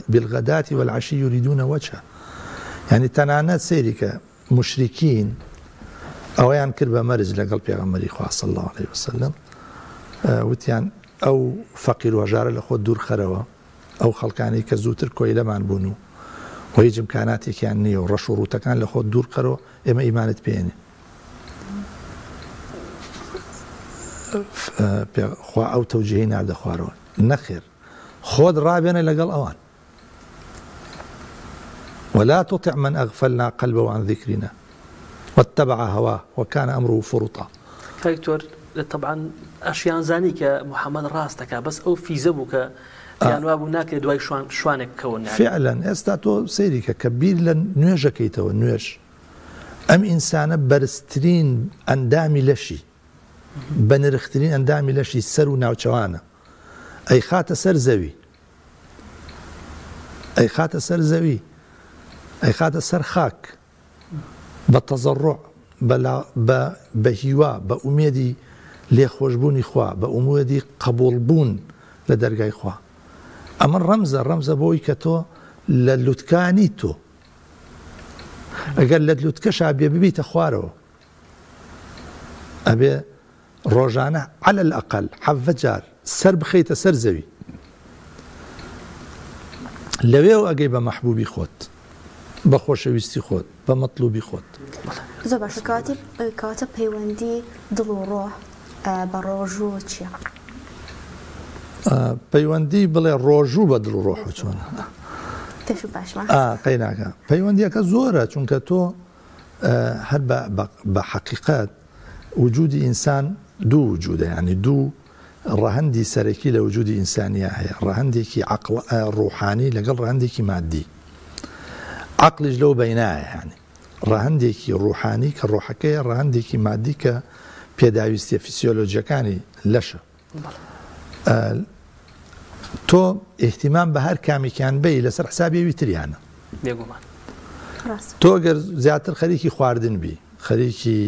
بالغداة والعشي يريدون وجهه یعنی تەنانەت سەیری کە مشرکین ئەوەیان کرد بە مەرج لەگەڵ پێغەمبەری خوا صلی الله علیه وسلم وتیان ئەو فەقیر و هەژارە لە خۆت دوور خەرەوە ئەو خەڵکانەی کە زووتر کۆیلەمان بوون و و هیچ ئیمکاناتێکیان نییە و ڕەش و ڕووتەکان لە خۆت دوور خەرەوە ئێمە ئیمانت پێ خوا ئەو تەوجیهەی ناردە خوارەوە نەخێر خۆت ڕابێنە لەگەڵ ئەوان ولا تطع من اغفلنا قلبه عن ذکرنا واتبع هواه وکان امره فرطا. کاک دکتۆر تەبعەن ئەشیان زانی کە محمد ڕاست دەکا بەس ئەو فیزە بوو کە پێیان وابوو ناکرێ دوای شوان شوانێک بکەون یانی. فعلا ئێستا تۆ سەیری کە کە بیر لە نوێژەکەیتەوە نوێژ ئەم ئینسانە بەرزترین ئەندامی لەشی بەنرخترین ئەندامی لەشی سەر و ناوچەوانە ئەیخاتە سەر زەوی ئەیخاتە سەر زەوی ئەیخاتە سەر خاک بە تەزەڕوع بە بە هیوا بە ئومێدی لێخۆشبوونی خوا بە ئومێدی قبوڵ بوون لە دەرگای خوا ئەمە ڕەمزە ڕەمزە بۆی کە تۆ لە لوتکانی تۆ ئەگەر لە لوتکەشا بێ ببیتە خوارەوە ئەبێ ڕۆژانە علی الاقل حەڤە جار سەر بخەیتە سەر زەوی لەوێوە ئەگەی بە مەحبوبی خۆت بە خۆشەویستی خۆت بە مەتلوبی خۆت. زۆر باشە کەواتە کەواتە پەیوەندی دڵ و ڕۆح بە ڕۆژوو چیە؟ پەیوەندی بڵێ ڕۆژوو بە دڵ و ڕۆح چۆنە؟ پێش و پاشما قەیناکە پەیوەندیەکە زۆرە چونکە تۆ هەر بە حەقیقەت وجودی ئینسان دوو وجودە یانی دوو ڕەهەندی سەرەکی لە وجودی ئینسانیا هەیە ڕەهەندێکی عەقڵ ڕوحانی لەگەڵ ڕەهەندێکی مادی عەقڵیش لەو بەینایە یانی ڕەهەندێکی ڕوحانی کە ڕۆحەکەیە ڕەهەندێکی مادی کە پێداویستیە فیسیۆلۆجیەکانی لەشە تۆ ئیهتیمام بە هەر کامێکیان بەی لەسەر حسابی ئەوی تریانە. بێگومان. تۆ گەر زیاتر خەریکی خواردن بی. خەریکی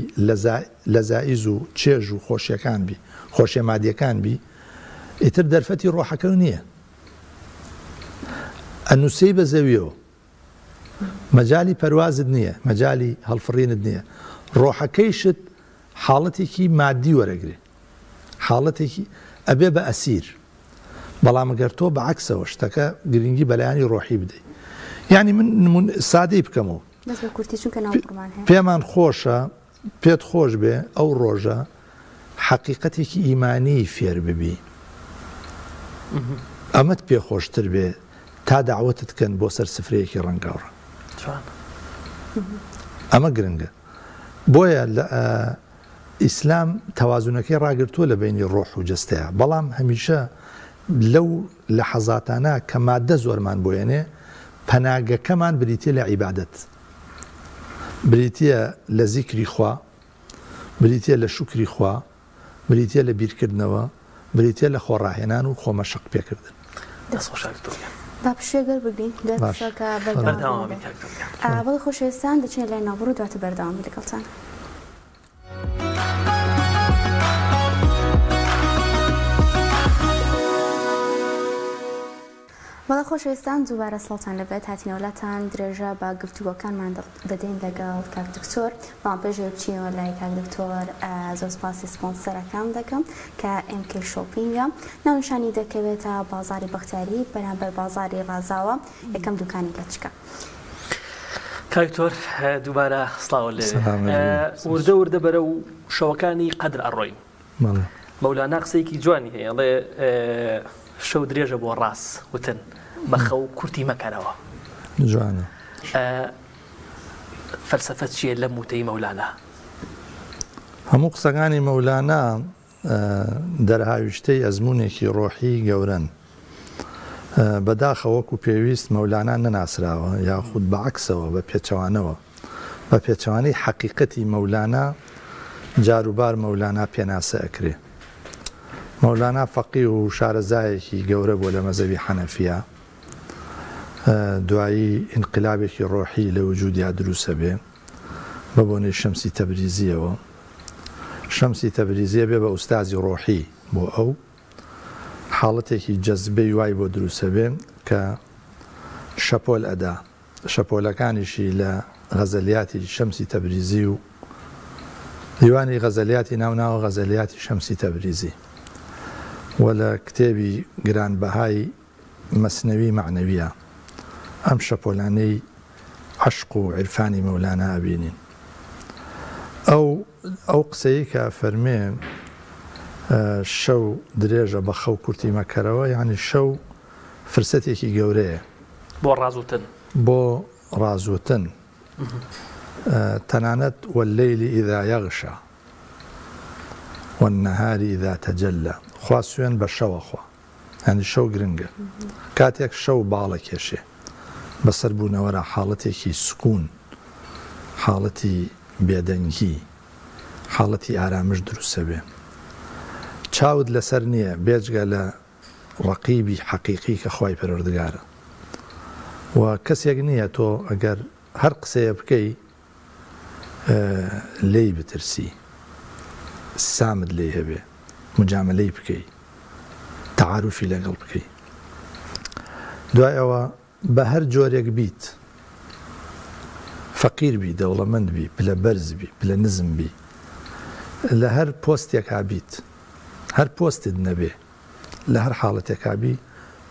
لەزائیز و چێژ و خۆشیەکان بی، خۆشیە مادیەکان بی، ئیتر دەرفەتی ڕۆحەکەو نیە. ئەنوسێی بە زەویەوە. مەجالی پەروازت نیە، مەجالی هەڵفڕینت نیە. ڕۆحەکەیشت حاڵەتێکی مادی وەرەگرێ. حاڵەتێکی ئەبێ بە ئەسیر. بەڵام گەر تۆ بە عەکسەوە شتەکە گرنگی بە لایەنی ڕۆحی بدەی. یانی من نمون سادەی بکەمەوە. بەس بە کورتی چونکە ناو بڕمان هەیە. پێمان خۆشە پێت خۆش بێ ئەو ڕۆژە حەقیقەتێکی ئیمانی فێر ببی ئەمەت پێ خۆشتر بێ تا دەعوەتت کەن بۆ سەر سفرەیەکی ڕەنگاوڕەنگ. ئەمە گرنگە. بۆیە لە ئیسلام تەوازونەکەی ڕاگرتووە لە بەینی ڕۆح و جەستەیا، بەڵام هەمیشە لەو لەحەزاتانە کە ماددە زۆرمان بۆ یەنێ، پەناگەکەمان بریتیە لە عیبادەت، بریتیە لە زیکری خوا، بریتیە لە شوکری خوا، بریتیە لە بیرکردنەوە، بریتیە لە خۆڕاهێنان و خۆمەشق پێکردن. دەست خۆش کاک دکتۆر گیان. با پشوویەک وەربگرین دوای باش. پشووەکە بەردەوام بەردەوام دەبین. بین کاک دکتۆر گیان. بەڵێ خۆشەویستان دەچینە لای ناوبڕ و دواتر بەردەوام بین لەگەڵتان. بەڵێ خۆشەویستان دووبارە سڵاوتان لێبێت هاتینەوە لاتان درێژە بە گفتوگۆکانمان دەدەین لەگەڵ کاک دکتۆر بەڵام پێش ئەوەی بچینەوە لای کاک دکتۆر زۆر سپاسی سپۆنسەرەکان دەکەم کە MK Shopping ە ناونیشانی دەکەوێتە بازاری بەختیاری بەرامبەر بازاری ڕازاوە یەکەم دوکانی لەچکە. کاک دکتۆر دووبارە سڵاوت لێ وردە وردە بەرەو شەوەکانی قەدر ئەڕۆین مەولانا قسەیەکی جوانی هەیە ئەڵێ شەو درێژە بۆ ڕاست وتن بە خەو کورتی مەکەرەوە. جوانە. فەلسەفە چییە لەم وتەی مەولانا؟ هەموو قسەکانی مەولانا دەرهاویشتەی ئەزموونێکی ڕۆحی گەورەن. بەداخەوە وەکو پێویست مەولانا نەناسراوە یاخود بە عەکسەوە بە پێچەوانەوە بە پێچەوانەی حەقیقەتی مەولانا جاروبار مەولانا پێناسە ئەکرێ. مەولانا فەقیه و شارەزایەکی گەورە بووە لە مەزەبی حەنەفیە. دوایی ئینقلابێکی ڕۆحی لە وجودیا دروسەبێ بە بۆنەی شەمسی تەبریزیەوە. شەمسی تەبریزیە بێ بە ئوستازی ڕۆحی بۆ ئەو. حاڵەتێکی جەزبەی وای بۆ دروسەبێ کە شەپۆل ئەدا. شەپۆلەکانیشی لە غەزەلیاتی شەمسی تەبریزی و دیوانی غەزەلیاتی ناو ناوە غەزەلیاتی شەمسی تەبریزی و لە کتێبی گرانبەهای مەسنەوی مەعنەویە ئەم شەپۆلانەی عەشق و عیرفانی مەولانا ئەبینین. ئەو ئەو قسەی کە ئەفەرمێ شەو درێژە بە خەو کورتی مەکەرەوە یانی شەو فرسەتێکی گەورەیە. بۆ ڕازوتن. بۆ ڕازوتن. تەنانەت واللیل اذا یغشا والنهار اذا تجلی خوا سوێن بە شەو ئەخوا یانی شەو گرنگە کاتێک شەو باڵەکێشێ بەسەر بوونەوەرا حاڵەتێکی سکون حاڵەتی بێدەنگی حاڵەتی ئارامش دروسەبێ چاوت لەسەر نییە بێجگە لە ڕەقیبی حەقیقی کە خوای پەروەردگارە و کەسێک نییە تۆ ئەگەر هەر قسەیە بکەی لێی بترسی سامت لێی هەبێ مجاملەی بکەی تەعاروفی لەگەڵ بکەی دوای ئەوە بە هەر جۆرێک بیت فەقیر بی دەوڵەمەند بی پلە بەرز بی پلە نزم بی لە هەر پۆستێکا بیت هەر پۆستت نەبێ لە هەر حاڵەتێکا بی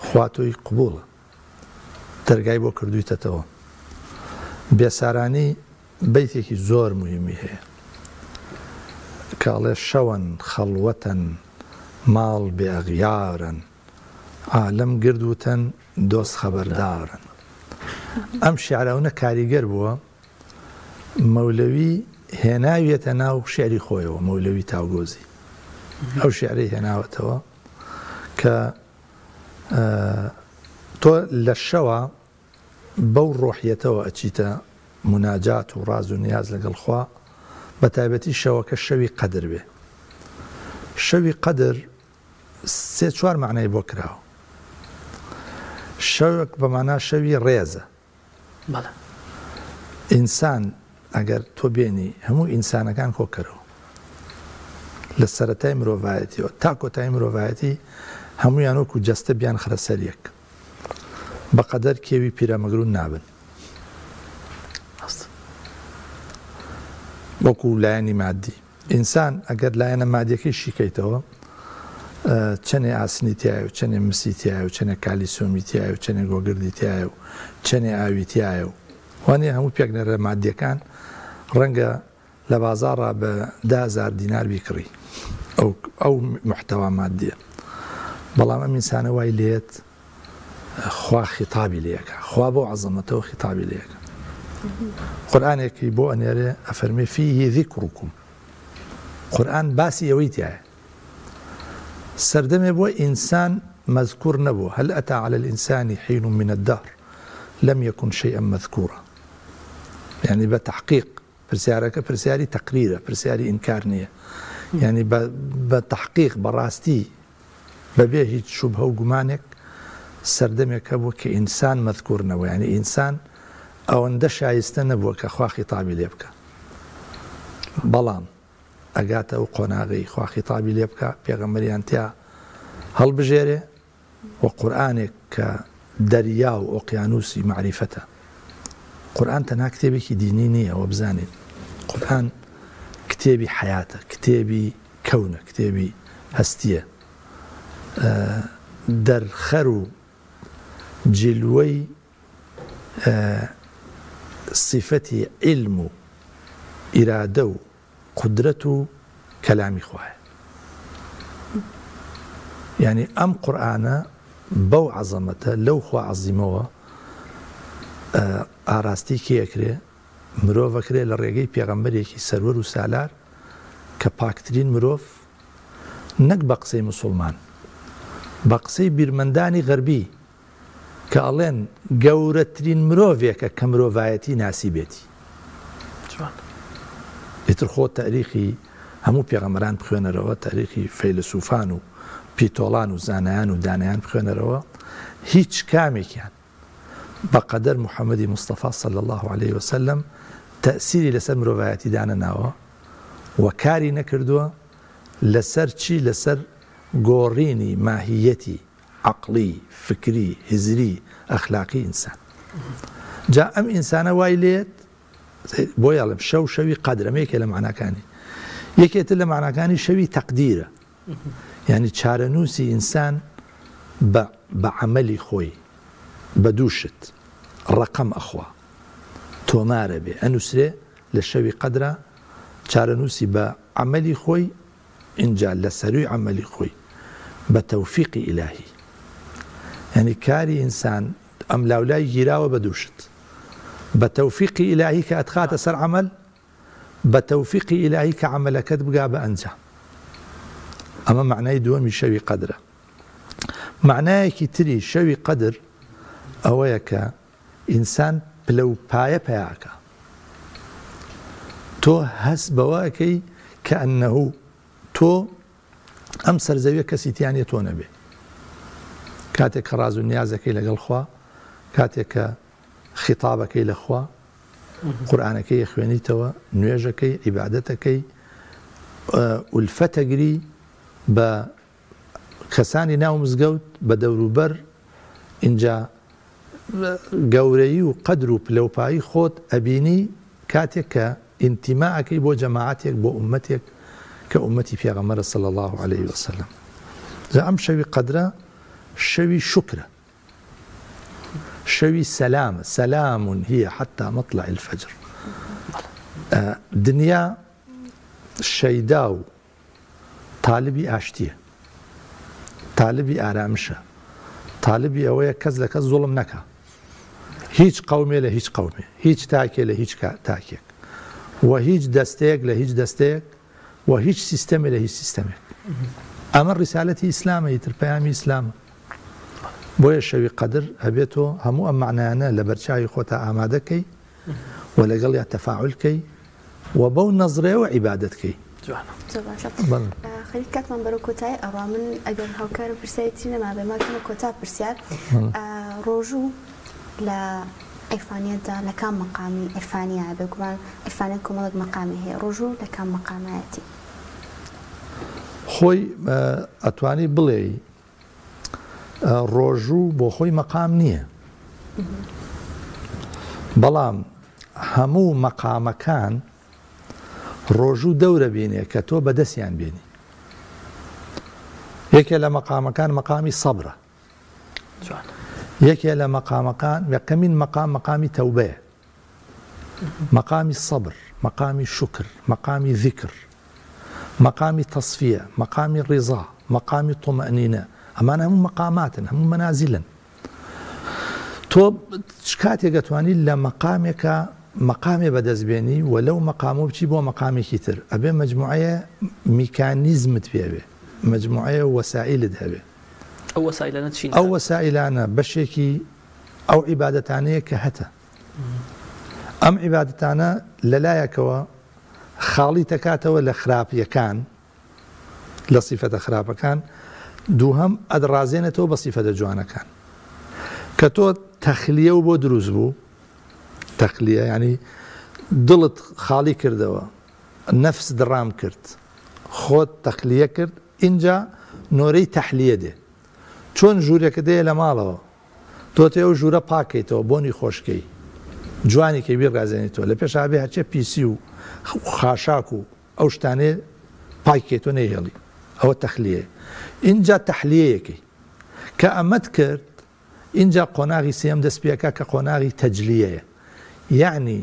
خوا تۆی قبوڵە دەرگای بۆ کردویتەتەوە بێسارانی بەیتێکی زۆر موهیمی هەیە کە ئەڵێ شەوەن خەڵوەتەن ماڵ بێ ئەغیارەن عالەم گرد وتەن دۆست خەبەردارن. ئەم شیعرە ئەونە کاریگەر بووە مەولەوی هێناویەتە ناو شیعری خۆیەوە، مەولەوی تاوگۆزی ئەو شیعرەی هێناوەتەوە کە تۆ لە شەوە بەو ڕۆحیەتەوە ئەچیتە موناجات و ڕاز و نیاز لەگەڵ خوا، بە تایبەتی شەوەکە شەوی قەدر بێ. شەوی قەدر سێ چوار مەعنای بۆ کراوە. شەوێک بە مانا شەوی ڕێزە. بەڵێ. ئینسان. ئەگەر تۆ بێنی هەموو ئینسانەکان کۆکەرەوە لە سەرەتای مرۆڤایەتیەوە تا کۆتایی مرۆڤایەتی هەموویان وەکو جەستە بیانخرە سەر یەک بەقەدەر کێوی پیرەمەگرون نابن. وەکو لایەنی مادی ئینسان ئەگەر لایەنە مادیەکەی شیکەیتەوە چەنێ ئاسنی تایە و چەنێ مسی تایە و چەنێ کالیسۆمی تایە و چەنێ گۆگردی تایە و چەنێ ئاوی تایە و وانە هەموو پێکنەرە مادیەکان ڕەنگە لە بازاڕا بە 10هزار دینار بیکڕی ئەو ئەو محتەوا مادیە بەڵام ئەم ئینسانە وای لێت خوا خیتابی لێ ئەکا خوا بەو عەزەمەتەوە خیتابی لێ ئەکا قورئانێکی بۆ ئەنێرێ ئەفەرمێ فیه ذکرکم قورئان باسی ئەوەی تایە سەردەمێ بۆ ئینسان مەذکور نەبوو هل أتى على الإنسان حين من الدهر لم يكن شيئا مذكورا يعني بتحقيق پرسیارەکە پرسیاری تەقریرە پرسیاری ئینکار نییە یعنی بە تحقیق بەڕاستی بەبێ هیچ شوبهە و گومانێک سەردەمێک هەبوو کە ئینسان مەذکور نەبوو یانی ئینسان ئەوەندە شایستە نەبووە کە خوا خیتابی لێ بکا بەڵام ئەگاتە ئەو قۆناغەی خوا خیتابی لێ بکا پێغەمبەریان تیا هەڵبژێرێ و قورئانێک کە دەریا و ئۆقیانوسی مەعریفەتە. قورئان تەنها کتێبێکی دینی نییە وە بزانین قورئان کتێبی حەیاتە، کتێبی کەونە، کتێبی هەستییە، دەرخەر و جلوەی سیفەتی عیلم و ئیرادە و قودرەت و کەلامی خوایە یانی ئەم قورئانە بەو عەزەمەتە لەو خوا عەزیمەوە ئاراستەی کێ ئەکرێ مرۆڤ ئەکرێ لە ڕێگەی پێغەمبەرێکی سەروەر و سالار کە پاکترین مرۆڤ نەک بە قسەی مسوڵمان بە قسەی بیرمەندانی غەربی کە ئەڵێن گەورەترین مرۆڤێکە کە مرۆڤایەتی ناسیبێتی. جوان. ئیتر خۆ تاریخی هەموو پێغەمبەران بخوێنەرەوە، تاریخی فەیلەسوفان و پیتۆڵان و زانایان و دانایان بخوێنەرەوە، هیچ کامێکیان بە قەدەر محەمەدی مستەفا صلی اللە علیە وسلم تەئسیری لەسەر مرۆڤایەتی دانەناوە و کاری نەکردووە لەسەر چی؟ لەسەر گۆڕینی ماهیەتی عەقڵی، فکری، هزری، ئەخلاقی ئینسان. جا ئەم ئینسانە وای لێت بۆیە ئەڵێم شەو شەوی قەدرە، ئەمە یەکێ لە مەعناکانی. یەکێ تر لە مەعناکانی شەوی تەقدیرە. یعنی چارەنووسی ئینسان بە بە عەمەلی خۆی بە دوو شت ڕەقەم ئەخوا تۆمارە بێ ئەنووسرێ لە شەوی قەدرا چارەنووسی بە عەمەلی خۆی ئینجا لە سەرووی عەمەلی خۆی بە تەوفیقی ئیلاهی یانی کاری ئینسان ئەملاولای گیراوە بە دوو شت بە تەوفیقی ئیلاهی کە ئەتخاتە سەر عەمەل بە تەوفیقی ئیلاهی کە عەمەلەکەت بگا بە ئەنجام ئەمە مەعنای دووەمی شەوی قەدرە مەعنایەکی تری شەوی قەدر ئەوەیە کە ئینسان پلە و پایە پەیا ئەکا تۆ هەست بەوە ئەکەی کە ئەنەهو تۆ ئەم سەرزەویە کەسی تیا نیە تۆ نەبێ کاتێک کە ڕاز و نیازەکەی لەگەڵ خوا کاتێک کە خیتابەکەی لە خوا قورئانەکەی خوێنیتەوە نوێژەکەی عیبادەتەکەی ئولفەتەگری بە کەسانی ناو مزگەوت بە دەوروبەر ئینجا گەورەیی و قەدر و پلەوپایی خۆت ئەبینی کاتێک کە ئینتیما ئەکەی بۆ جەماعەتێک بۆ ئوممەتێک کە ئوممەتی پێغەمبەرە صلی اللە علیه وسلم جا ئەم شەوی قەدرە شەوی شوکرە شەوی سەلامە سلام هی حتی مطلع الفجر دنیا شەیدا و تالبی ئاشتیە تالبی ئارامشە تالبی ئەوەیە کەس لە کەس زوڵم نەکا هیچ قەومێ لە هیچ قەومێ هیچ تاکێ لە هیچ تاکێک و هیچ دەستەیەک لە هیچ دەستەیەک و هیچ سیستەمێ لە هیچ سیستەمێک ئەمە ڕیسالەتی ئیسلامە ئیتر پەیامی ئیسلامە بۆیە شەوی قەدر ئەبێت تۆ هەموو ئەم مەعنایانە لە بەرچاوی خۆتا ئامادەکەی و لەگەڵیا تەفاعول کەی و بەو نەزرەیەوە عیبادەت کەی. جوانە. زۆر باشە بەڵێ. خەریک کاتمان بەرەو کۆتایی ئەڕوا من ئەگەر هاوکارم پرسیاری تری نەمابێ ماکەمە کۆتا پرسیار بەڵێ. ڕۆژوو لە عیرفانیەتدا لە کام مەقامی عیرفانیایە؟ بێگومان عیرفانیەت کۆمەڵێک مەقامی هەیە، ڕۆژوو لە کام مەقامایەتی؟ خۆی ئەتوانی بڵێی ڕۆژوو بۆ خۆی مەقام نییە، بەڵام هەموو مەقامەکان ڕۆژوو دەورە بینێ کە تۆ بەدەستیان بێنی. یەکێ لە مەقامەکان مەقامی سەبرە. یەکێ لە مەقامەکان یەکەمین مەقام مەقامی تەوبەیە. مەقامی سەبر، مەقامی شوکر، مەقامی زیکر، مەقامی تەسفیە، مەقامی ڕیزا، مەقامی طومەئنینە، ئەمانە هەموو مەقاماتن، هەموو مەنازیلن. تۆ چ کاتێک ئەتوانی لە مەقامێکا مەقامێ بەدەست بێنی و لەو مەقامە بچی بۆ مەقامێکی تر، ئەبێ مەجموعەیە میکانیزمت پێ بێ، مەجموعەیە وەسائیلت هەبێ. ئەو وەسائیلانە چین؟ ئەو وەسائیلانە بەشێکی ئەو عیبادەتانەیە کە هەتە. ئەم عیبادەتانە لەلایەکەوە خاڵیتەکاتەوە لە خراپیەکان، لە سیفەتە خراپەکان، دووهەم ئەتڕازێنێتەوە بە سیفەتە جوانەکان. کە تۆ تەخلیە و بۆ دروست بوو، تەخلیە یعنی دڵت خاڵی کردەوە، نەفس دڕام کرد، خۆت تەخلیە کرد، ئینجا نۆرەی تەحلیە دێ. چۆن ژوورێکت هەیە لە ماڵەوە، تۆ تێ ئەو ژوورە پاک کەیتەوە بۆنی خۆش کەی جوانی کەی بیڕازێنیتەوە لە پێشا بێ هەرچێ پیسی و خاشاک و ئەو شتانەیە پاک کەیتەوە نەیهێڵی ئەوە تەخلیەیە ئینجا تەحلیەیەکەی کە ئەمەت کرد ئینجا قۆناغی سێم دەست پێکا کە قۆناغی تەجلیەیە یەعنی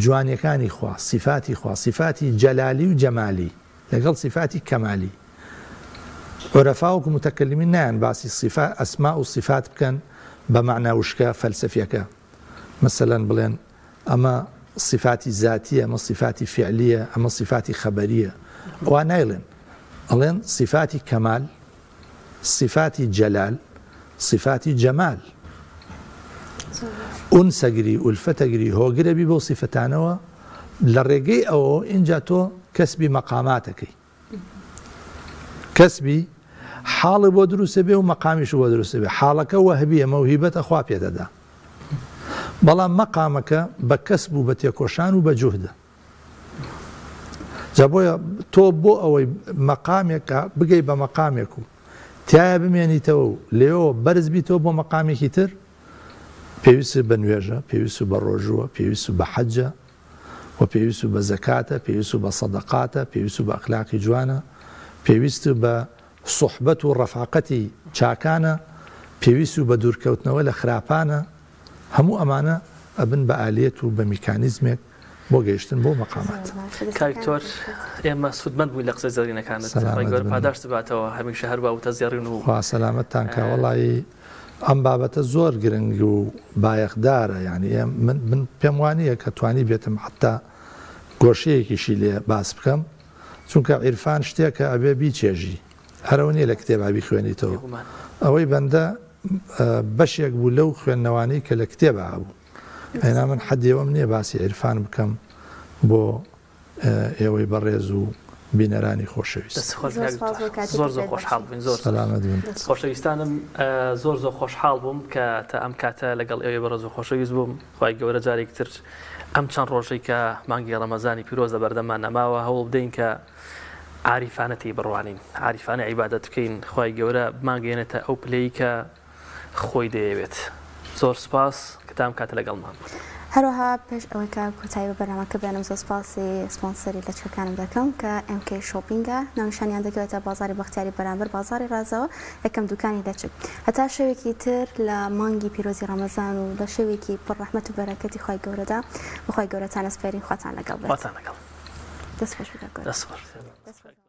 جوانیەکانی خوا، سیفاتی خوا، سیفاتی جەلالی و جەمالی لەگەڵ سیفاتی کەمالی. عورەفا وەکو موتەکەلیمین نایەن باسی سیفا، ئەسما و سیفات بکەن بە مەعنا وشکە فەلسەفیەکە. مەسەلەن بڵێن ئەمە سیفاتی زاتیە، ئەمە سیفاتی فیعلیە، ئەمە سیفاتی خەبەریە. وا نایڵێن. ئەڵێن سیفاتی کەمال، سیفاتی جەلال، سیفاتی جەمال. ئونسەگری، ئولفەتەگری، هۆگرەبی بەو سیفەتانەوە، لە ڕێگەی ئەوەوە ئینجا تۆ کەسبی مەقاماتەکەی. کەسبی حاڵی بۆ دروستە بێ و مەقامیش بۆ دروستە بێ. حاڵەکە وەهبیە، مەوهیبەتە خوا پێدەدا. بەڵام مەقامەکە بە کەسب و بە تێکۆشان و بە جوهدە. جا بۆیە تۆ بۆ ئەوەی مەقامێکە بگەی بە مەقامێک و تایە بمێنیتەوە و لێەوە بەرز بیتەوە بۆ مەقامێکی تر پێویست بە نوێژە پێویست بە ڕۆژووە پێویست بە حەجە و پێویست بە زەکاتە پێویست بە سەدەقاتە پێویست بە ئەخلاقی جوانە پێویست بە سوحبەت و ڕەفاقەتی چاکانە پێویست بە دوورکەوتنەوە لە خراپانە هەموو ئەمانە ئەبن بە ئالیەت و بە میکانیزمێک بۆ گەیشتن بەو مەقامات. کاک دکتۆر ئێمە سوودمەند بووین لە قسە زێڕینەکانت خوای گەورە پاداشتت باتەوە هەمیشە هەروا وتە زێڕین و. خوا سەلامەتتان کا وەڵایی ئەم بابەتە زۆر گرنگ و بایەخدارە یانی من من پێم وانییە کە توانیبێتم حەتتا گۆشەیەکیشی لێ باس بکەم چونکە عیرفان شتێکە ئەبێ بیچێژی هەر ئەوە نییە لە کتێبا بیخوێنیتەوە ئەوەی بەندە بەشێک بوو لەو خوێندنەوانەی کە لە کتێبا هەبوو ئەینا من حەدی ئەوەم نییە باسی عیرفان بکەم بۆ ئێوەی بەڕێز و بینەرانی خۆشەویست. دەست خۆش کاک دکتۆر زۆر زۆر خۆشحاڵ بووین زۆر سەلامەت بن. خۆشەویستانم زۆر زۆر خۆشحاڵ بووم کە تا ئەم کاتە لەگەڵ ئێوەی بەڕێز و خۆشەویست بووم خوای گەورە جارێکی تر ئەم چەند ڕۆژەی کە مانگی ڕەمەزانی پیرۆز لە بەردەممان نەماوە هەوڵ بدەین کە عاریفانە تێی بڕوانین عاریفانە عیبادەت بکەین خوای گەورە بمانگەیەنێتە ئەو پلەی کە خۆی دەیەوێت زۆر سوپاس کە تا ئەم کاتە لەگەڵمان بوون. هەروەها پێش ئەوەی کە کۆتایی بە بەرنامەکە بێنم زۆر سوپاسی سپۆنسەری لەچکەکانم دەکەم کە MK Shopping ە ناونیشانیان دەکەوێتە بازاری بەختیاری بەرامبەر بازاری ڕازەوە یەکەم دوکانی لەچک هەتا شەوێکی تر لە مانگی پیرۆزی ڕەمەزان و لە شەوێکی پڕ ڕەحمەت و بەرەکەتی خوای گەورەدا بە خوای گەورەتان ئەسپێرین خواتان لەگەڵ بێت. خواتان لەگەڵ. دەست خۆش بێت کاک گۆران. دەست خۆش. دەست خۆش.